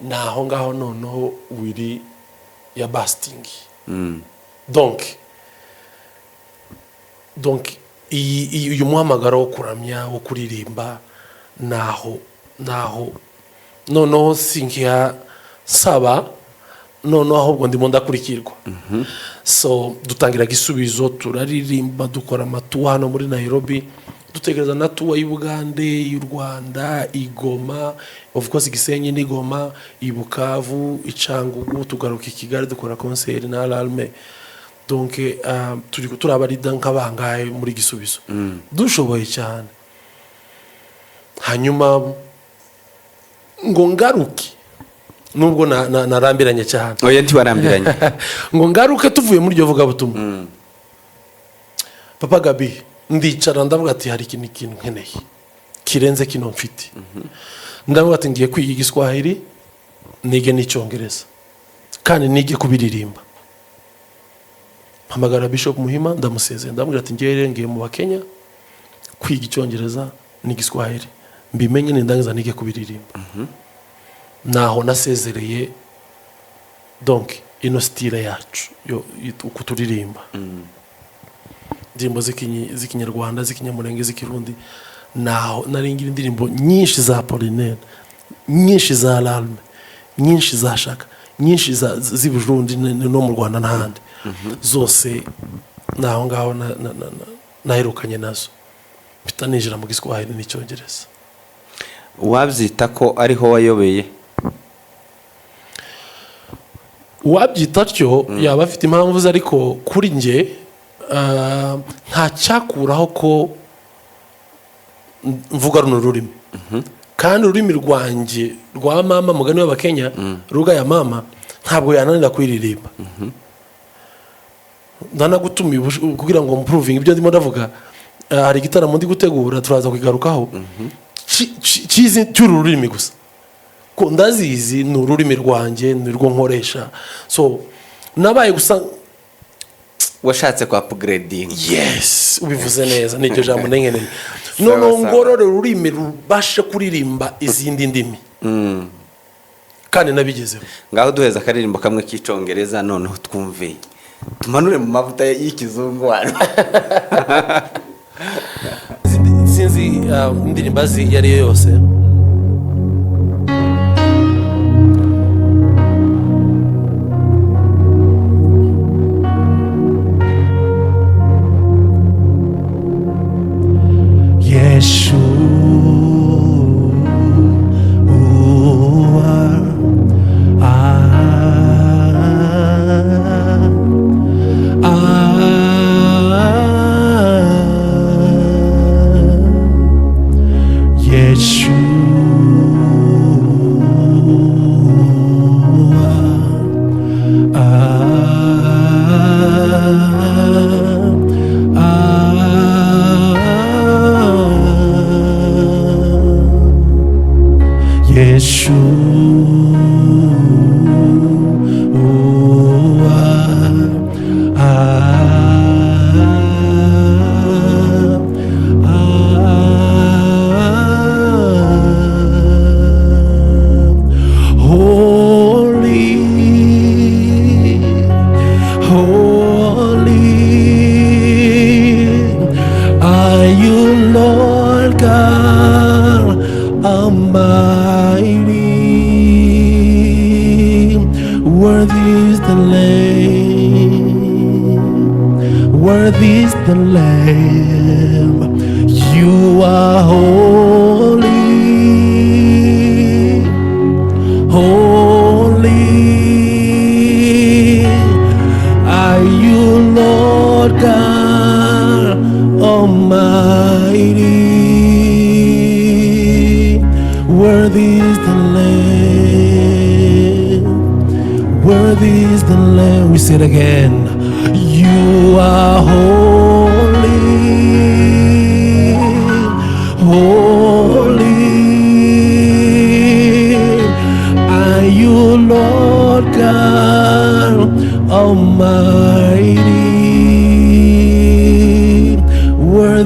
Ni aho ngaho noneho wiri ya basitingi. Donc uyu muhamagaro wo kuramya, wo kuririmba, naho noneho sinkiya saba, noneho ahubwo ndimo ndakurikirwa. So dutangira Gisubizo, turaririmba, dukora ama tour hano muri Nairobi, dutekereza na tour y'Ubugande, y'u Rwanda, i Goma, of course Gisenyi n'i Goma, i Bukavu, i Cyangugu, tugaruka i Kigali, dukora concert na Alarme. Donc turi turabarida nk'abangahe muri Gisubizo, dushoboye cyane. Hanyuma ngo ngaruke, nubwo narambiranye cyane. Oya, ntiwarambiranye. Ngo ngaruke, tuvuye muri iryo vugabutumwa, Papa Gabi, ndicara ndavuga ati hari ikintu nkeneye kirenze kino mfite. Ndavuga ati ngiye kwiga Igiswahili, nige n'Icyongereza, kandi nige kubiririmba. Mpamagara Bishop Muhima, ndamusezeye, ndamubwira ati ngiye rero, ngiye mu Bakenya kwiga Icyongereza n'Igiswahili, mbimenye, nindangiza nige kubiririmba. Naho nasezereye. Donc ino style yacu yo uko turirimba indirimbo z'Ikinyarwanda, z'Ikinyamurenge, z'Ikirundi, naho naringira indirimbo nyinshi za Apollinaire, nyinshi za Alarme, nyinshi za Shaka, nyinshi z'i Burundi no mu Rwanda n'ahandi zose. Naho ngaho naherukanye nazo, mpita ninjira mu Giswahili n'Icyongereza. Wabyita ko ariho wayobeye? Uwabyita atyo yaba afite impamvu ze, ariko kuri njye nta cyakuraho ko mvuga runo rurimi, kandi ururimi rwanjye rwa mama, mugani w'Abakenya, lugha ya mama, ntabwo yananira kuyiririmba. Ndanagutumiye kugira ngo mpuruvinge ibyo ndimo ndavuga. Hari igitaramo ndi gutegura, turaza kukigarukaho, cy'uru rurimi gusa, ko ndazizi, ni ururimi rwanjye, ni rwo nkoresha. So nabaye gusa Washatse kwa upgrading. Yes, ubivuze neza, niryo jambo nkeneye. Noneho Sawa, sawa. ngorore ururimi rubashe kuririmba izindi ndimi, kandi nabigezeho. Ngaho duheza akaririmbo kamwe k'Icyongereza, noneho twumve, tumanure mu mavuta y'ikizungu hano. Sinzi indirimbo azi iyo ari yo yose. Yeshua, ah, ah, Yeshua, ah, ah, Yeshua, ah, ah, holy, holy are you, Lord God Almighty. Worthy is the Lamb, worthy is the Lamb. You are holy, holy are you, Lord God Almighty. Worthy is the Lamb, worthy is the Lamb. We say it again. You are holy, holy are you, Lord God Almighty. Worthy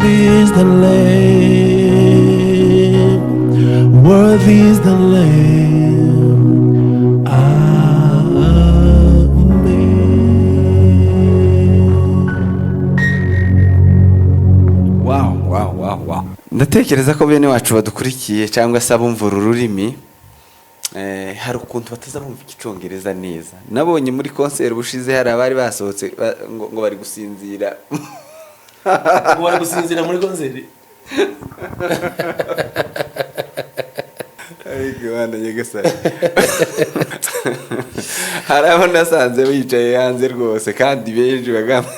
is the Lamb, worthy is the Lamb. Amen. Wow. Ndatekereza ko bene wacu badukurikiye cyangwa se abumva uru rurimi, hari ukuntu bataza bumva Icyongereza neza. Nabonye muri concert ubushize hari abari basohotse ngo bari gusinzira. Ngo bari gusinzira muri concert? Ariko Imana nyagasani, hari abo nasanze bicaye hanze rwose kandi benshi bagamba.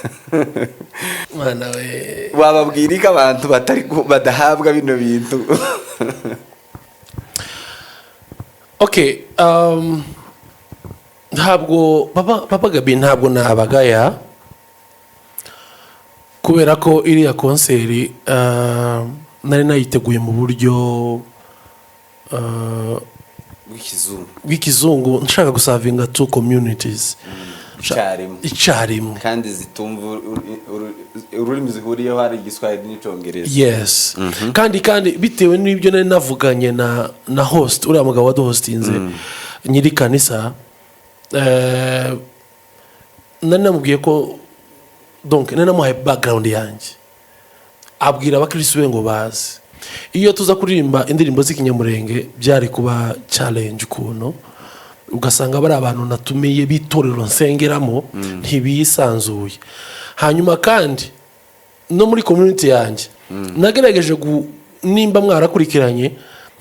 Mwana we! Wababwira ko abantu batari badahabwa bino bintu? Okay, ntabwo papa Gabi, ntabwo nabagaya, kubera ko iriya concert nari nayiteguye mu buryo bw'ikizungu. Bw'ikizungu, nshaka guservinga two communities Icyarimwe. Icyarimwe. Kandi zitumva ururimi zihuriyeho hari Igiswahili n'Icyongereza. Yes, kandi bitewe n'ibyo nari navuganye na host, uriya mugabo waduhostinze, nyiri kanisa, nari namubwiye ko, donc nari namuhaye background yanjye, abwira abakirisitu be ngo baze. Iyo tuza kuririmba indirimbo z'Ikinyamurenge byari kuba challenge ukuntu, ugasanga bari abantu natumiye b'itorero nsengeramo ntibisanzuye. Hanyuma kandi no muri community yanjye nagerageje nimba mwarakurikiranye,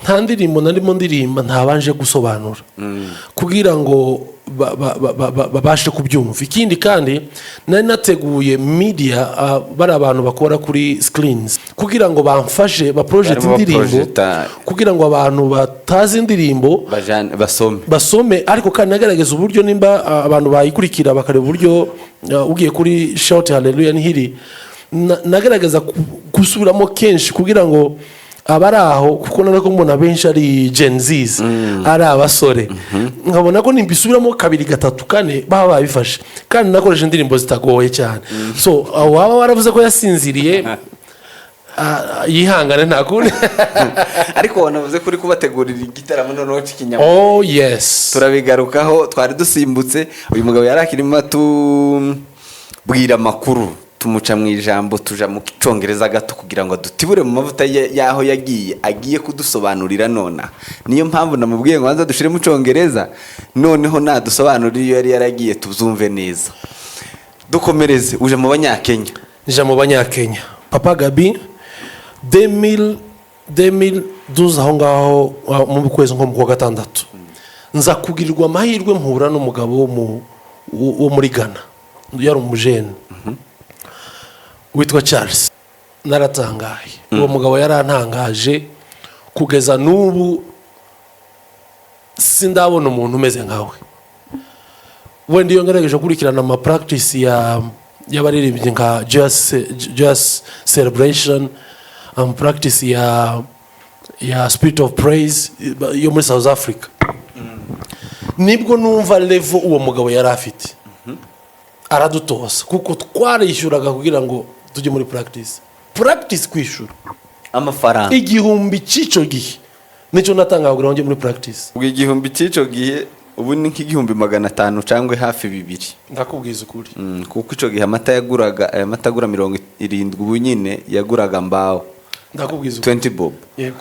nta ndirimbo narimo ndirimba ntabanje gusobanura kugira ngo babashe kubyumva. Ikindi kandi, nari nateguye media, bari abantu bakora kuri screens kugira ngo bamfashe baproject Barimo indirimbo baprojecta. kugira ngo abantu batazi indirimbo basome. Basome. Ariko kandi nagerageza uburyo nimba abantu bayikurikira bakareba uburyo, ugiye kuri Shout Hallelujah ntihiri, nagerageza gusubiramo kenshi kugira ngo abari aho, kuko nari ko mbona benshi ari Gen Zs, ari abasore, nkabona ko nimbisubiramo kabiri, gatatu, kane baba babifashe. Kandi nakoresha indirimbo zitagoye cyane. So waba waravuze ko yasinziriye, yihangane, nta kundi. Ariko wanavuze ko uri kubategurira igitaramo noneho cy'ikinyamwuga. Oh yes. Turabigarukaho, twari dusimbutse. Uyu mugabo yari akirimo atubwira amakuru, tumuca mu ijambo, tuja mu Cyongereza gato kugira ngo dutibure mu mavuta y'aho yagiye, agiye kudusobanurira nona. Niyo mpamvu namubwiye ngo banza dushire mu Cyongereza, noneho nadusobanurira iyo yari yaragiye tuzumve neza. Dukomereze, uje mu Banyakenya. Nja mu Banyakenya, papa Gabi, 2000 2012 aho ngaho, mu kwezi nko mu kwa gatandatu, nza kugirirwa amahirwe mpura n'umugabo wo muri Ghana, yari umujene witwa Charles. Naratangaye, uwo mugabo yarantangaje, kugeza n'ubu sindabona umuntu umeze nkawe. Wenda iyo ngerageje gukurikirana ama practice ya y'abaririmbyi nka Just Celebration, practice ya Spirit of Praise yo muri South Africa, nibwo numva level uwo mugabo yari afite. Aradutoza, kuko twarishyuraga kugira ngo tujye muri practice, kwishyura amafaranga. 1000 cy'icyo gihe nicyo natangaga kugira ngo njye muri practice. Ubwo 1000 cy'icyo gihe ubu ni nk'1500 cyangwa hafi bibiri. Ndakubwiza ukuri. Kuko icyo gihe amata yaguraga, aya mata agura 70 ubu nyine yaguraga mbaho. Ndakubwiza ukuri. 20 bob. Yego,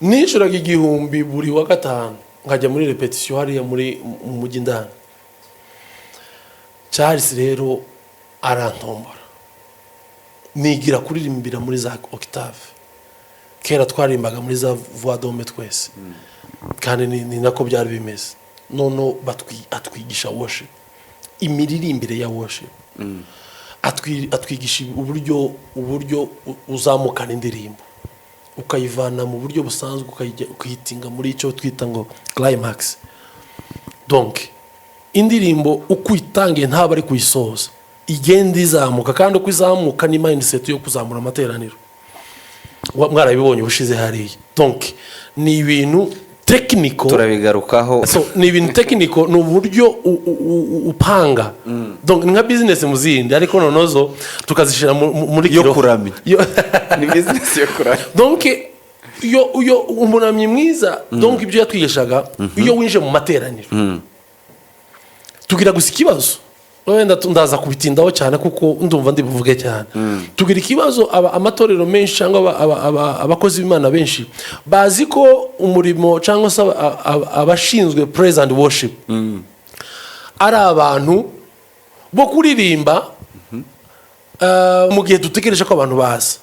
nishyuraga 1000 buri wa gatanu, nkajya muri répétition hariya muri mu mujyi ndani. Charles rero arantombora, nigira kuririmbira muri za octave. Kera twaririmbaga muri za voix d'homme twese, kandi ni nako byari bimeze. Noneho atwigisha worship, imiririmbire ya worship. Atwigisha uburyo uzamukana indirimbo, ukayivana mu buryo busanzwe ukayitinga muri icyo twita ngo climax. Donc indirimbo uko uyitangiye ntaba ari kuyisoza, igenda izamuka, kandi uko izamuka ni mindset yo kuzamura amateraniro. Mwarabibonye ubushize hariya. Donc ni ibintu Technical. Turabigarukaho. So ni ibintu technical, ni uburyo upanga. Donc ni nka business mu zindi, ariko noneho zo tukazishyira muri Yo kiro. Kuramya. Ni business yo kuramya. Donc iyo umuramyi mwiza, donc ibyo yatwigishaga, iyo winjiye mu materaniro, tugira gusa ikibazo, wenda ndaza kubitindaho cyane kuko ndumva ndi buvuge cyane. Tugira ikibazo, amatorero menshi cyangwa abakozi b'Imana benshi bazi ko umurimo cyangwa se abashinzwe praise and worship ari abantu bo kuririmba mu gihe dutegereje ko abantu baza.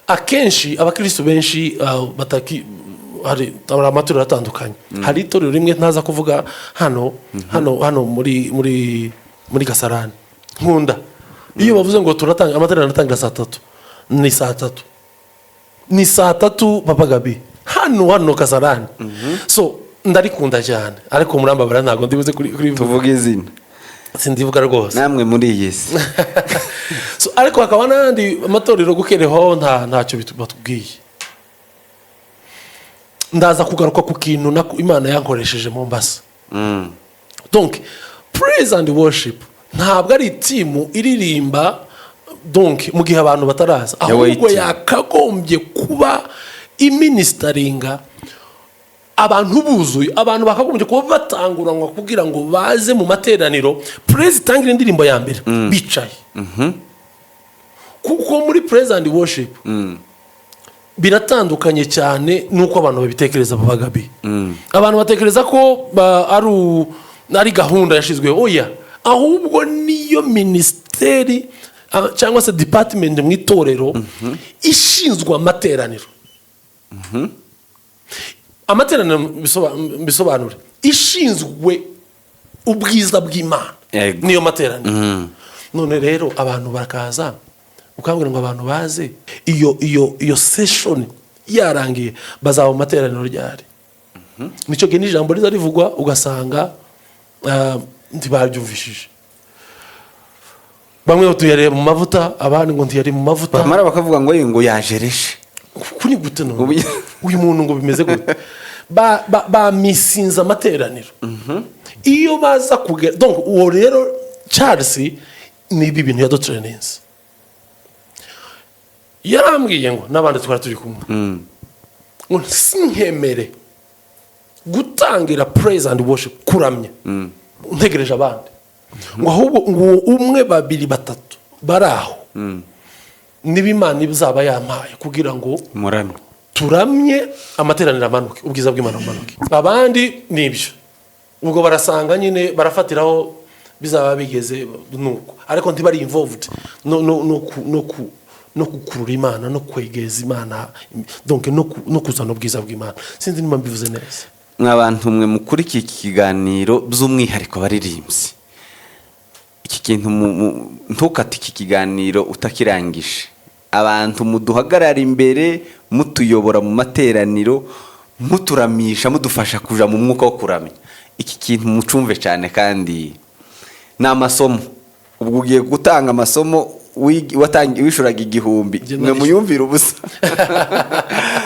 Akenshi abakristo benshi bataki hari amatorero atandukanye. Hari itorero rimwe ntaza kuvuga hano muri Kasarani nkunda. Iyo bavuze ngo turatanga amateraniro, aratangira saa 3, ni saa 3, ni saa 3, Papa Gabi, hano Kasarani. So ndarikunda cyane, ariko murambabara, ntabwo ndibuze kuri Tuvuge izina. Sindivuga rwose. Namwe muri iyi si. So, ariko hakaba n'ayandi matorero gukereho ntacyo batubwiye. Ndaza kugaruka ku kintu Imana yankoresheje Mombasa. Donc praise and worship ntabwo ari team iririmba donc mu gihe abantu bataraza, ahubwo waiting. yakagombye kuba iministeringa abantu buzuye. Abantu bakagombye kuba batanguranwa kugira ngo baze mu materaniro, praise itangire indirimbo ya mbere bicaye, kuko muri praise and worship biratandukanye cyane n'uko abantu babitekereza. Babagabi, abantu batekereza ko ari gahunda yashyizweho. Oya, ahubwo niyo minisiteri cyangwa se department mu itorero ishinzwe amateraniro. Amateraniro, mbisobanure, ishinzwe ubwiza bw'Imana. Niyo materaniro. None rero abantu bakaza, ukabwira ngo abantu baze iyo session yarangiye, bazaba mu materaniro ryari? Nicyo gihe n'ijambo riza rivugwa, ugasanga ntibaryumvishije. Bamwe ngo tuyareba mu mavuta, abandi ngo ntiyari mu mavuta. Bamara bakavuga ngo yajereje. Kuri gute none? Uyu muntu ngo bimeze gute? Bamisinze amateraniro. Iyo baza kugera, donc uwo rero Charles, ni ibi bintu yadutrayininze. Yarambwiye ngo n'abandi twari turi kumwe ngo sinkemere gutangira praise and worship, kuramya, ntegereje abandi, ngo ahubwo ngo uwo umwe, babiri, batatu bari aho, niba Imana izaba yampaye kugira ngo muramye, turamye, amateraniro amanuke, ubwiza bw'Imana bumanuke. Abandi ni ibyo, ubwo barasanga nyine barafatiraho bizaba bigeze nuko, ariko ntibari involved no gukurura Imana, no kwegeza Imana, donc no kuzana ubwiza bw'Imana. Sinzi niba mbivuze neza. Mwa bantu mwe mukurikiye iki kiganiro, by'umwihariko abaririmbyi, iki kintu ntukate iki kiganiro utakirangije. Abantu muduhagarara imbere, mutuyobora mu materaniro, muturamisha, mudufasha kuja mu mwuka wo kuramya, iki kintu mucumve cyane, kandi ni amasomo. Ubwo ugiye gutanga amasomo, wishuraga 1000, Njye mwe muyumvira ubusa,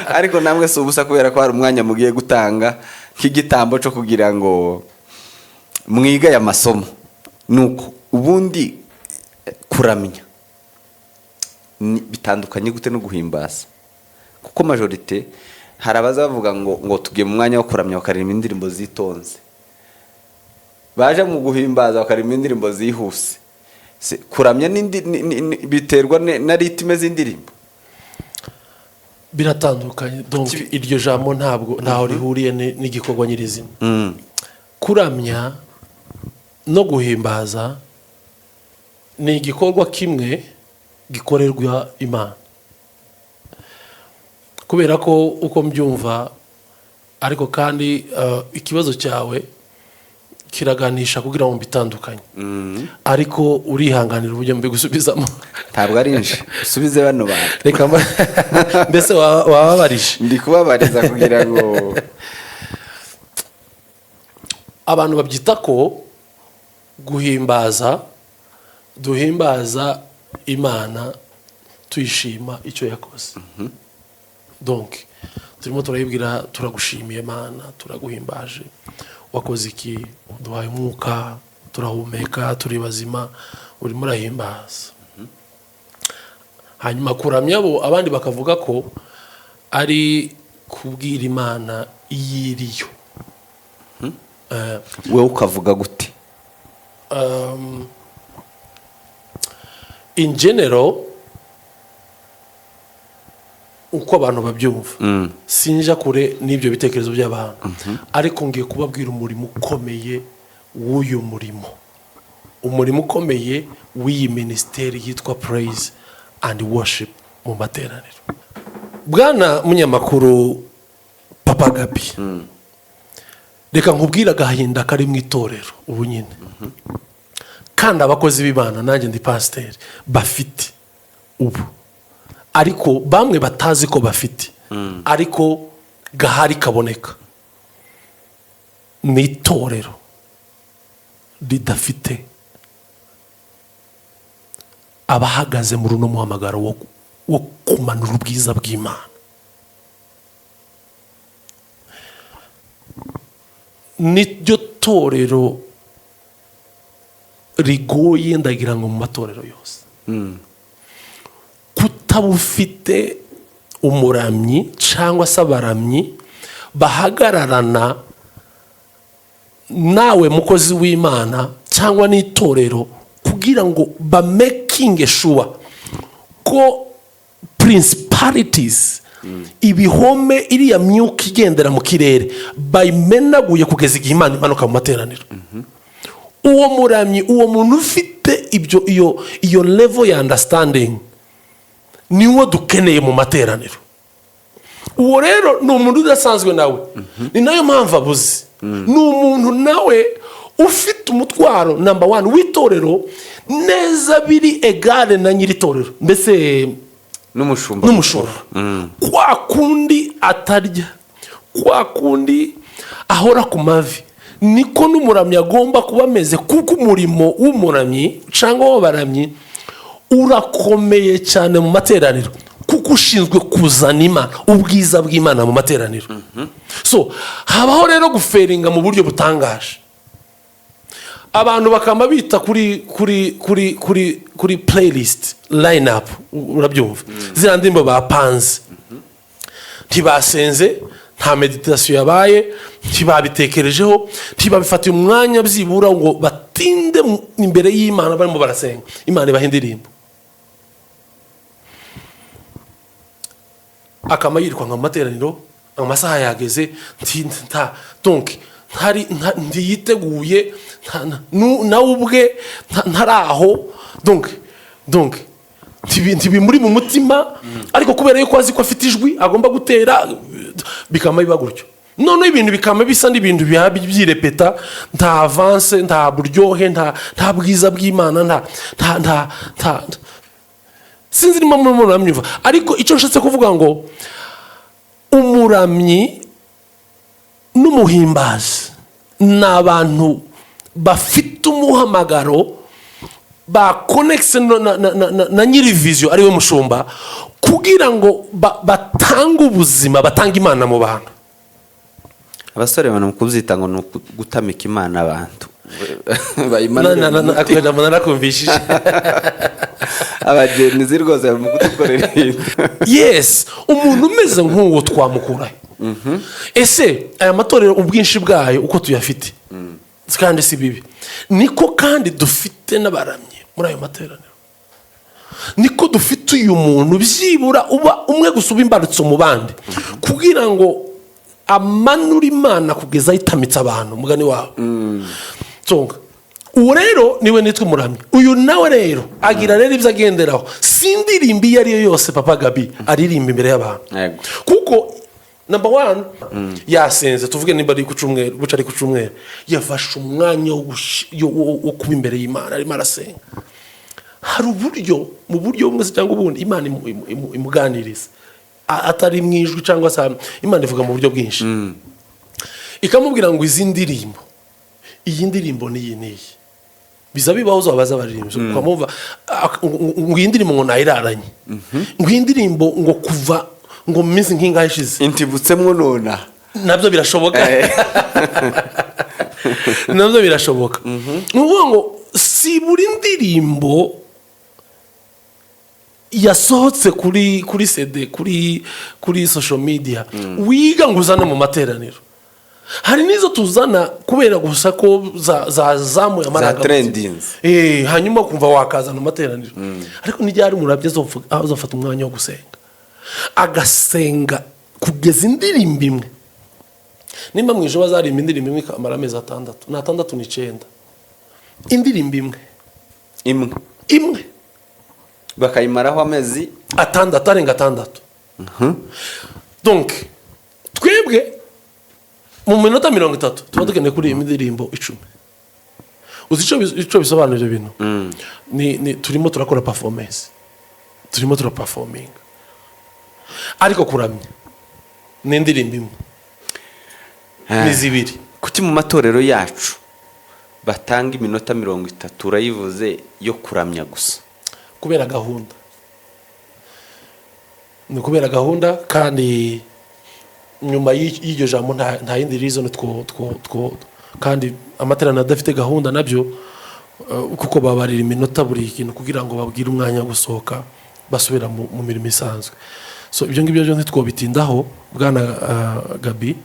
ariko namwe si ubusa, kubera ko hari umwanya mugiye gutanga nk'igitambo cyo kugira ngo mwige aya masomo. Nuko ubundi kuramya bitandukanye gute no guhimbaza? Kuko majorité hari abaza bavuga ngo tugiye mu mwanya wo kuramya, bakaririmba indirimbo zitonze, baje mu guhimbaza bakaririmba indirimbo zihuse. Kuramya biterwa na rythme z'indirimbo? Biratandukanye. Donc iryo jambo ntabwo ntaho rihuriye n'igikorwa nyirizina. Kuramya no guhimbaza ni igikorwa kimwe gikorerwa Imana, kubera ko uko mbyumva, ariko kandi ikibazo cyawe kiraganisha kugira ngo mbitandukanye, ariko urihanganira uburyo mbigusubizamo. Ntabwo ari nje usubize bano bantu. Reka mbese wababarije. Ndi kubabariza kugira ngo Abantu babyita ko guhimbaza, duhimbaza Imana tuyishima icyo yakoze. Donc Turimo turayibwira: "Turagushimiye Mana, turaguhimbaje, wakoze iki? Uduhaye umwuka, turahumeka, turi bazima." Urimo urahimbaza. Hanyuma kuramya bo, abandi bakavuga ko ari kubwira Imana iyo iriyo. Wowe ukavuga gute? In general, uko abantu babyumva, sinja kure n'ibyo bitekerezo by'abantu, ariko ngiye kubabwira umurimo ukomeye w'uyu murimo, umurimo ukomeye w'iyi minisiteri yitwa praise and worship mu materaniro. Bwana munyamakuru Papa Gabi, reka nkubwire agahinda kari mu itorero ubu nyine, kandi abakozi b'Imana, nanjye ndi pasiteri, bafite ubu, ariko bamwe batazi ko bafite, ariko gahari kaboneka, ni itorero ridafite abahagaze muri uno muhamagaro wo kumanura ubwiza bw'Imana. Niryo torero rigoye, ndagira ngo mu matorero yose, kutaba ufite umuramyi cyangwa se abaramyi bahagararana nawe, mukozi w'Imana, cyangwa n'itorero, kugira ngo bamakinge sure ko principalities, ibihome, iriya myuka igendera mu kirere bayimenaguye kugeza igihe Imana imanuka mu materaniro. Uwo muramyi, uwo muntu ufite ibyo, iyo level ya understanding, niwo dukeneye mu materaniro. Uwo rero ni umuntu udasanzwe nawe, ni nayo mpamvu abuze. Ni umuntu nawe ufite umutwaro number one w'itorero neza, biri égale na nyiri itorero mbese. N'umushumba. N'umushumba. Kwa kundi atarya, kwa kundi ahora ku mavi, niko n'umuramyi agomba kuba ameze, kuko umurimo w'umuramyi cyangwa w'abaramyi urakomeye cyane mu materaniro, kuko ushinzwe kuzana Imana, ubwiza bw'Imana mu materaniro. So habaho rero gufailinga mu buryo butangaje, abantu bakaba bita kuri playlist, line up, urabyumva, ziriya ndirimbo bapanze, ntibasenze, nta méditation yabaye, ntibabitekerejeho, ntibabifatiye umwanya byibura ngo batinde imbere y'Imana barimo barasenga, Imana ibaha indirimbo. Akama yirukanka mu materaniro, amasaha yageze, nta donc ntari ntiyiteguye, nawe ubwe ntaraho, donc ntibimuri mu mutima, ariko kubera yuko azi ko afite ijwi agomba gutera, bikama biba gutyo. Noneho ibintu bikama bisa n'ibintu byirepeta, nta avance, nta buryohe, nta bwiza bw'Imana, nta sinzi niba murimo muramyumva. Ariko icyo nshatse kuvuga ngo umuramyi n'umuhimbazi ni abantu bafite umuhamagaro, bakonekise na nyiri vision, ariwe mushumba, kugira ngo batange ubuzima, batange Imana mu bantu. Abasore bana mu kubyita ngo ni ugutamika Imana abantu bayimanure mu mutima. Ako jambo narakumvishije. Abagenzi rwose bari mu kudukorera ibintu. Yes, umuntu umeze nk'uwo twamukurahe? Ese aya matorero, ubwinshi bwayo uko tuyafite, kandi si bibi, niko kandi dufite n'abaramyi muri ayo materaniro, niko dufite uyu muntu byibura uba umwe gusa, uba imbarutso mu bandi, kugira ngo amanure Imana kugeza ayitamitse abantu, umugani wabo Tsonga. Uwo rero niwe nitwa umuramyi. Uyu nawe rero agira rero ibyo agenderaho. Si indirimbo iyo ari yo yose, Papa Gabi, aririmba imbere y'abantu. Kuko number one yasenze, tuvuge nimba ari ku cyumweru, buca ari ku cyumweru, yafashe umwanya wo kuba imbere y'Imana, arimo arasenga. Hari uburyo, mu buryo bumwe se cyangwa ubundi, Imana imuganiriza, atari mu ijwi cyangwa se Imana ivuga mu buryo bwinshi, ikamubwira ngo izi ndirimbo, iyi ndirimbo n'iyi n'iyi. Biza bibaho, uzabaza abaririmbyi, ukamumva ngo iyi ndirimbo ngo nayiraranye, ngo iyi ndirimbo ngo kuva Ngo mu minsi nk'ingahe ishize. Intibutsemwo nona. Nabyo birashoboka, nabyo birashoboka. Ni ukuvuga ngo si buri ndirimbo yasohotse kuri CD, kuri social media wiga ngo uzane mu materaniro. Hari n'izo tuzana kubera gusa ko zazamuye amarangamutima. Trendings. Hanyuma kumva wakazana mu materaniro, ariko n'iryari umurabyo azofata umwanya wo gusenga, agasenga kugeza indirimbo imwe, nimba mu ijoro bazaririmba indirimbo imwe ikamara amezi 6, ni 6, ni 9, indirimbo imwe. Imwe. Imwe. Bakayimaraho amezi 6, arenga 6. Donc twebwe mu minota 30 tuba dukeneye kuririmba indirimbo 10. Uzi icyo bisobanura ibyo bintu? Ni turimo turakora performance, turimo turaperforminga, ariko kuramya ni indirimbo imwe, ni zibiri. Kuki mu matorero yacu batanga iminota 30, urayivuze, yo kuramya gusa? Kubera gahunda, ni ukubera gahunda. Kandi nyuma y'iryo jambo nta yindi reason two two two. Kandi amateraniro adafite gahunda nabyo, kuko babarira iminota buri kintu kugira ngo babwire umwanya wo gusohoka basubira mu mirimo isanzwe. So ibyo ngibyo byo ntitwobitindaho, bwana Gabi.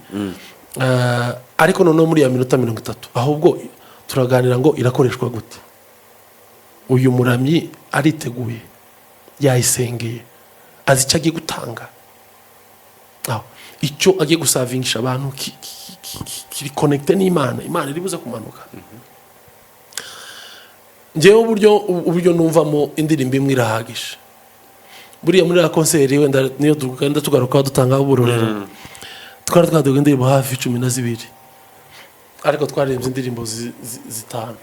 Ariko noneho muri ya minota 30 ahubwo turaganira ngo irakoreshwa gute? Uyu muramyi ariteguye, yayisengeye, azi icyo agiye gutanga, aho icyo agiye guservingisha abantu kiri connecté n'Imana, Imana iri buze kumanuka. Ngewe uburyo numvamo, indirimbo imwe irahagije. Buriya muri ya concert, wenda niyo tugenda tugaruka dutangaho uburorero, twari twaduga indirimbo hafi 12, ariko twaririmbye indirimbo zitanu.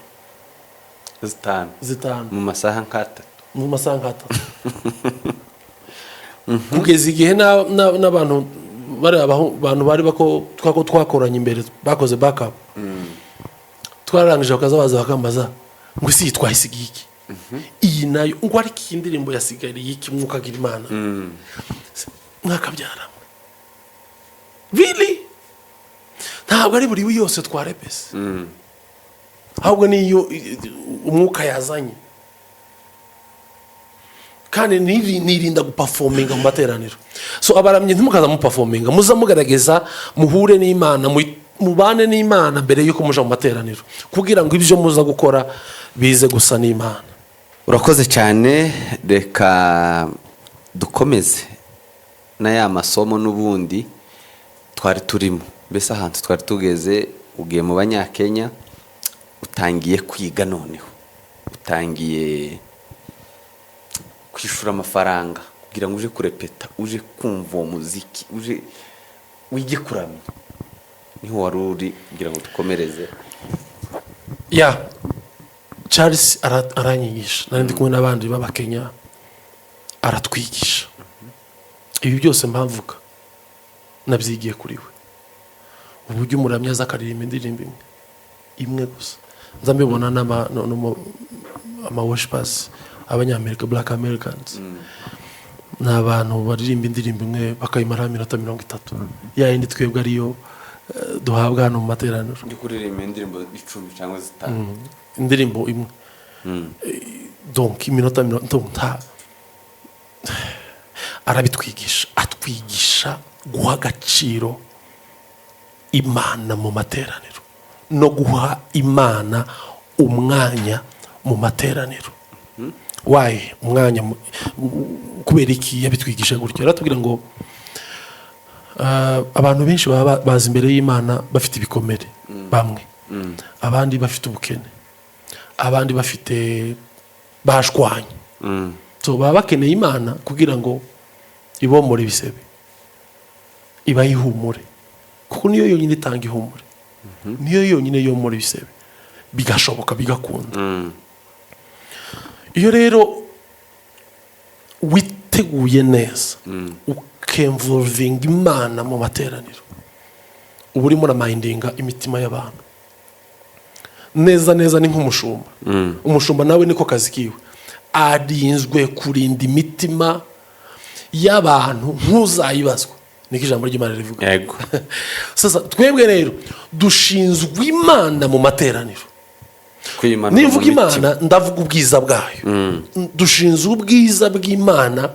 Zitanu. Zitanu. Mu masaha nk'atatu. Mu masaha nk'atatu, kugeza igihe n'abantu bari abantu bari bako twako twakoranye imbere bakoze backup, twararangije bakaza baza bakambaza ngo isi twahisigiye iki, iyi nayo ngo ariko iyi ndirimbo yasigariye iki? Mwuka agira Imana, mwakabyara. Really, ntabwo ari buri yose twarepese, ahubwo niyo umwuka yazanye. Kandi nirinda guperforminga mu materaniro. So abaramyi, ntimukaza muperforminga, muza mugerageza muhure n'Imana, mubane n'Imana mbere y'uko muja mu materaniro, kugira ngo ibyo muza gukora bize gusa n'Imana. Urakoze cyane. Reka dukomeze na ya masomo n'ubundi twari turimo. Mbese ahantu twari tugeze, ugiye mu Banyakenya, utangiye kwiga, noneho utangiye kwishyura amafaranga kugira ngo uje kurepeta, uje kumva uwo muziki, uje wige kuramya. Niho wari uri kugira ngo dukomereze. Ya Charles aranyigisha, nari ndi kumwe n'abandi b'Abakenya, aratwigisha. Ibi byose mpamvuga nabyigiye kuri we, uburyo umuramyi aza akaririmba indirimbo imwe imwe gusa. Nza mbibona n'ama no- no mu- ama worshipers Abanyamerika, Black Americans, ni abantu baririmba indirimbo imwe bakayimaraho iminota 30, ya yindi twebwe ariyo duhabwa hano mu materaniro. Ndi kuririmba indirimbo 10 cyangwa 5. Indirimbo imwe. Donc iminota mirongo nta arabitwigisha, atwigisha guha agaciro Imana mu materaniro no guha Imana umwanya mu materaniro. Wayi umwanya kubera iki yabitwigisha gutyo? Aratubwira ngo abantu benshi baba baza imbere y'Imana bafite ibikomere bamwe, abandi bafite ubukene, abandi bafite bashwanye. So baba bakeneye Imana kugira ngo ibomore ibisebe, ibahe ihumure, kuko niyo yonyine itanga ihumure, niyo yonyine yomora ibisebe, bigashoboka, bigakunda. Iyo rero witeguye neza, ukinvolvinga Imana mu materaniro, uba urimo uramindinga imitima y'abantu neza neza. Ni nk'umushumba. Umushumba nawe niko kazi kiwe, arinzwe kurinda imitima. Y'abantu ntuzayibazwa, niko ijambo ry'Imana rivuga. Sasa twebwe rero dushinzwe Imana mu materaniro. Kuyimanura Nimvuga mu mitima. Imana, ndavuga ubwiza bwayo. Dushinzwe ubwiza bw'Imana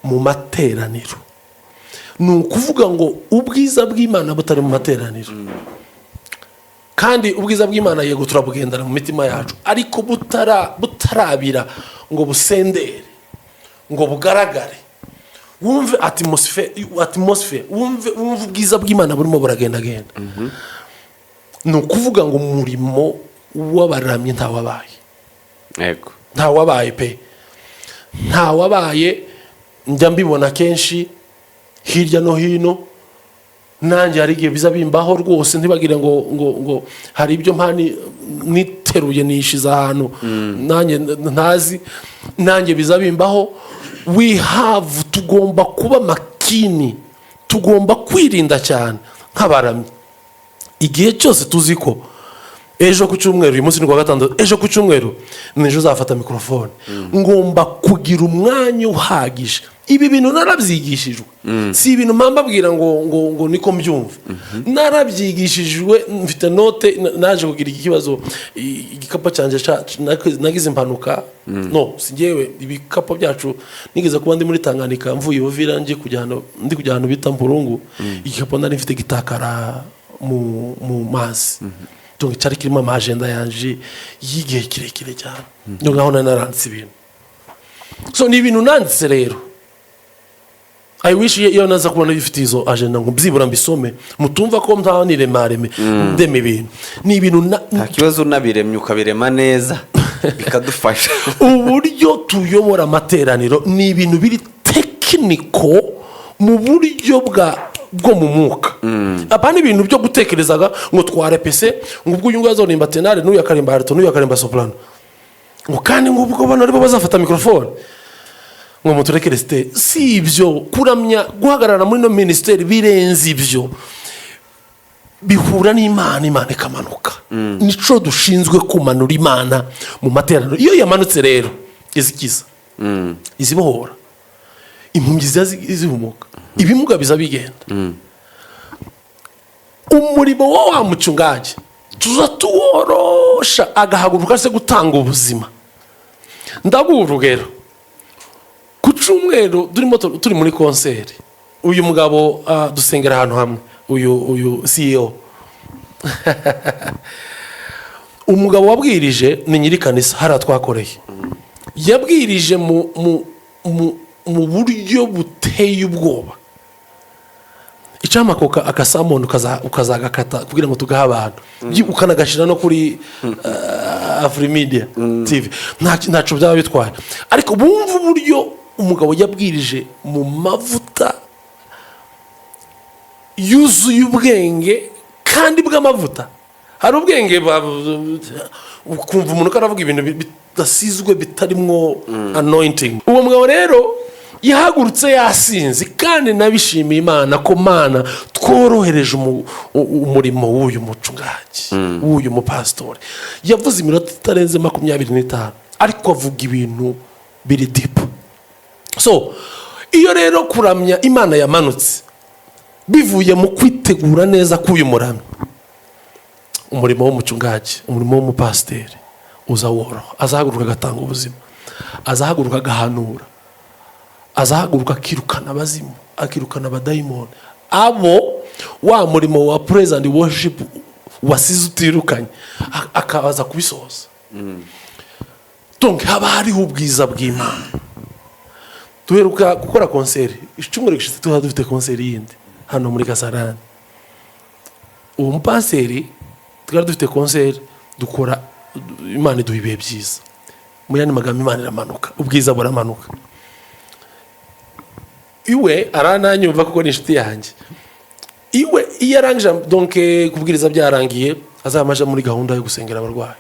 mu materaniro. Ni ukuvuga ngo ubwiza bw'Imana butari mu materaniro, kandi ubwiza bw'Imana, yego, turabugendana mu mitima yacu, ariko butarabira ngo busendere, ngo bugaragare, wumve atmosphere, wumve ubwiza bw'Imana burimo buragendagenda, ni ukuvuga ngo umurimo w'abaramyi ntawabaye. Ntawabaye pe, ntawabaye. Njya mbibona kenshi hirya no hino, nanjye hari igihe biza bimbaho rwose. Ntibagire ngo hari ibyo mpani niteruye nishize ahantu nanjye ntazi, nanjye biza bimbaho. We have, tugomba kuba makini, tugomba kwirinda cyane nk'abaramyi. Igihe cyose tuzi ko ejo ku cyumweru, uyu munsi ni kuwa gatandatu, ejo ku cyumweru nijoro uzafata mikorofone, ngomba kugira umwanya uhagije. Ibi bintu narabyigishijwe, si ibintu mpamvu abwira ngo niko mbyumva. Narabyigishijwe, mfite note. Naje kugira iki kibazo, igikapu cyanjye nagize impanuka. No si njyewe, ibikapu byacu. Nigeze kuba ndi muri Tanganyika, mvuye Uvira ngiye kujya ahantu, ndi kujya ahantu bita Mpurungu, igikapu nari mfite gitakara mu mazi. Donc cyari kirimo ama agenda yanje y'igihe kirekire cyane. Niyo nkaho nari naranditse ibintu. So ni ibintu nanditse rero. I wish iyo naza kubona bifite izo agenda ngo byibura mbisome, mutumva ko ntaho niremareme ndema ibintu. Ni ibintu Nta kibazo, unabiremye ukabirema neza bikadufasha. Uburyo tuyobora amateraniro ni ibintu biri technical mu buryo bwo mu mwuka, apana ibintu byo gutekerezaga ngo twarepese, ngo ubwo uyu nguyu azorimba ténor, n'uyu akarimba alto, n'uyu akarimba soprano, ngo kandi ngo ubwo bano aribo bazafata mikorofone, ngo muturekere site. Si ibyo. Kuramya, guhagarara muri no minisiteri birenze ibyo, bihura n'Imana, Imana ikamanuka. Nico dushinzwe, kumanura Imana mu materaniro. Iyo yamanutse rero izikiza, izibohora, impumyi ziza zihumuka, ibimuga biza bigenda. Umurimo wa mucungaji tuza tuworosha, agahaguruka se gutanga ubuzima. Ndaguha urugero: ku cyumweru turimo turi muri concert, uyu mugabo dusengera ahantu hamwe, uyu CEO, umugabo wabwirije ni nyiri kanisa hariya twakoreye, yabwirije mu buryo buteye ubwoba. Icyamakoka akasamoni ukazagakata kugira ngo tugahe abantu, ukanagashyira no kuri Afrimedia TV, ntacyo byaba bitwaye. Ariko bumva uburyo umugabo yabwirije mu mavuta yuzuye ubwenge kandi bw'amavuta. Hari ubwenge ukumva umuntu ko aravuga ibintu bidasizwe, bitarimwo anointing. Uwo mugabo rero yahagurutse yasinze, kandi nabishimiye Imana ko Mana tworohereje umurimo w'uyu mucungaji, w'uyu mupasitori. Yavuze iminota itarenze 25, ariko avuga ibintu biri deep. So iyo rero kuramya Imana yamanutse bivuye mu kwitegura neza k'uyu muramyi, umurimo w'umucungaji, umurimo w'umupasiteri uza woroha. Azahaguruka agatanga ubuzima, azahaguruka agahanura, azahaguruka akirukana abazimu, akirukana abadayimoni. Abo wa murimo wa praise and worship wasize utirukanye, akabaza kubisohoza. Donc haba hariho ubwiza bw'Imana. Duheruka gukora concert icyumweru gishize, tuba dufite concert yindi hano muri Kasarani. Uwo mupasiteri, twari dufite concert, dukora, Imana iduha ibihe byiza. Mu yandi magambo, Imana iramanuka, ubwiza buramanuka. Iwe arananyumva kuko ni inshuti yanjye. Iwe iyo arangije donc kubwiriza, byarangiye, azaba aje muri gahunda yo gusengera abarwayi,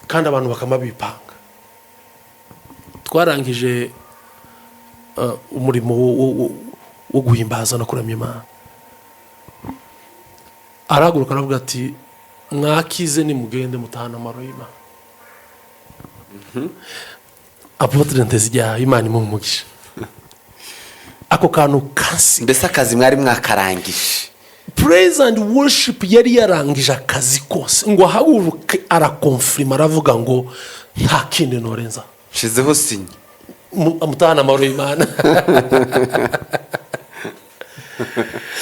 kandi abantu bakama bipanga. Twarangije umurimo wo guhimbaza no kuramya Imana, arahaguruka aravuga ati: "Mwakize, nimugende mutahane amahoro y'Imana." Apôtre Nteziryayo, Imana imuha umugisha. Ako kantu kasi. Mbese akazi mwari mwakarangije. Praise and worship yari yarangije akazi kose, ngo ahaguruke araconfirma, aravuga ngo nta kindi norenza. Nshizeho sinye. Mutahane amahoro y'Imana.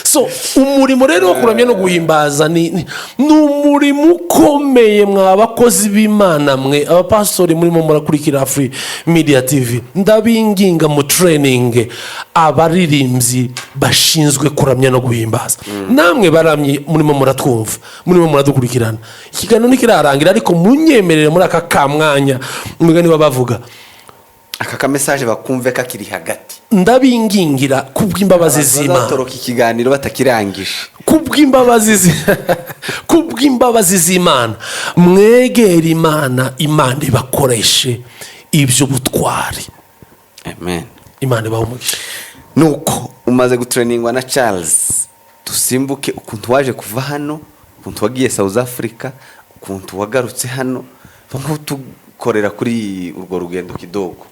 So umurimo rero wo kuramya no guhimbaza ni umurimo ukomeye, mwa bakozi b'Imana mwe, abapasitori murimo murakurikira Afri Media TV, ndabinginga mu training abaririmbyi bashinzwe kuramya no guhimbaza. Namwe baramyi murimo muratwumva, murimo muradukurikirana, ikiganiro ntikirarangira, ariko munyemerere muri aka kamwanya, umugani babavuga. Aka kamessage bakumve kakiri hagati. Ndabingingira kubw'imbabazi z'Imana. Bazatoroka ikiganiro batakirangije. Kubw'imbabazi z'Imana, mwegere Imana, Imana ibakoreshe ibyo butwari. Amen. Imana ibahe umugisha. Nuko umaze gutrainingwa na Charles, dusimbuke ukuntu waje kuva hano, ukuntu wagiye South Africa, ukuntu wagarutse hano, tukorera kuri urwo rugendo kidogo.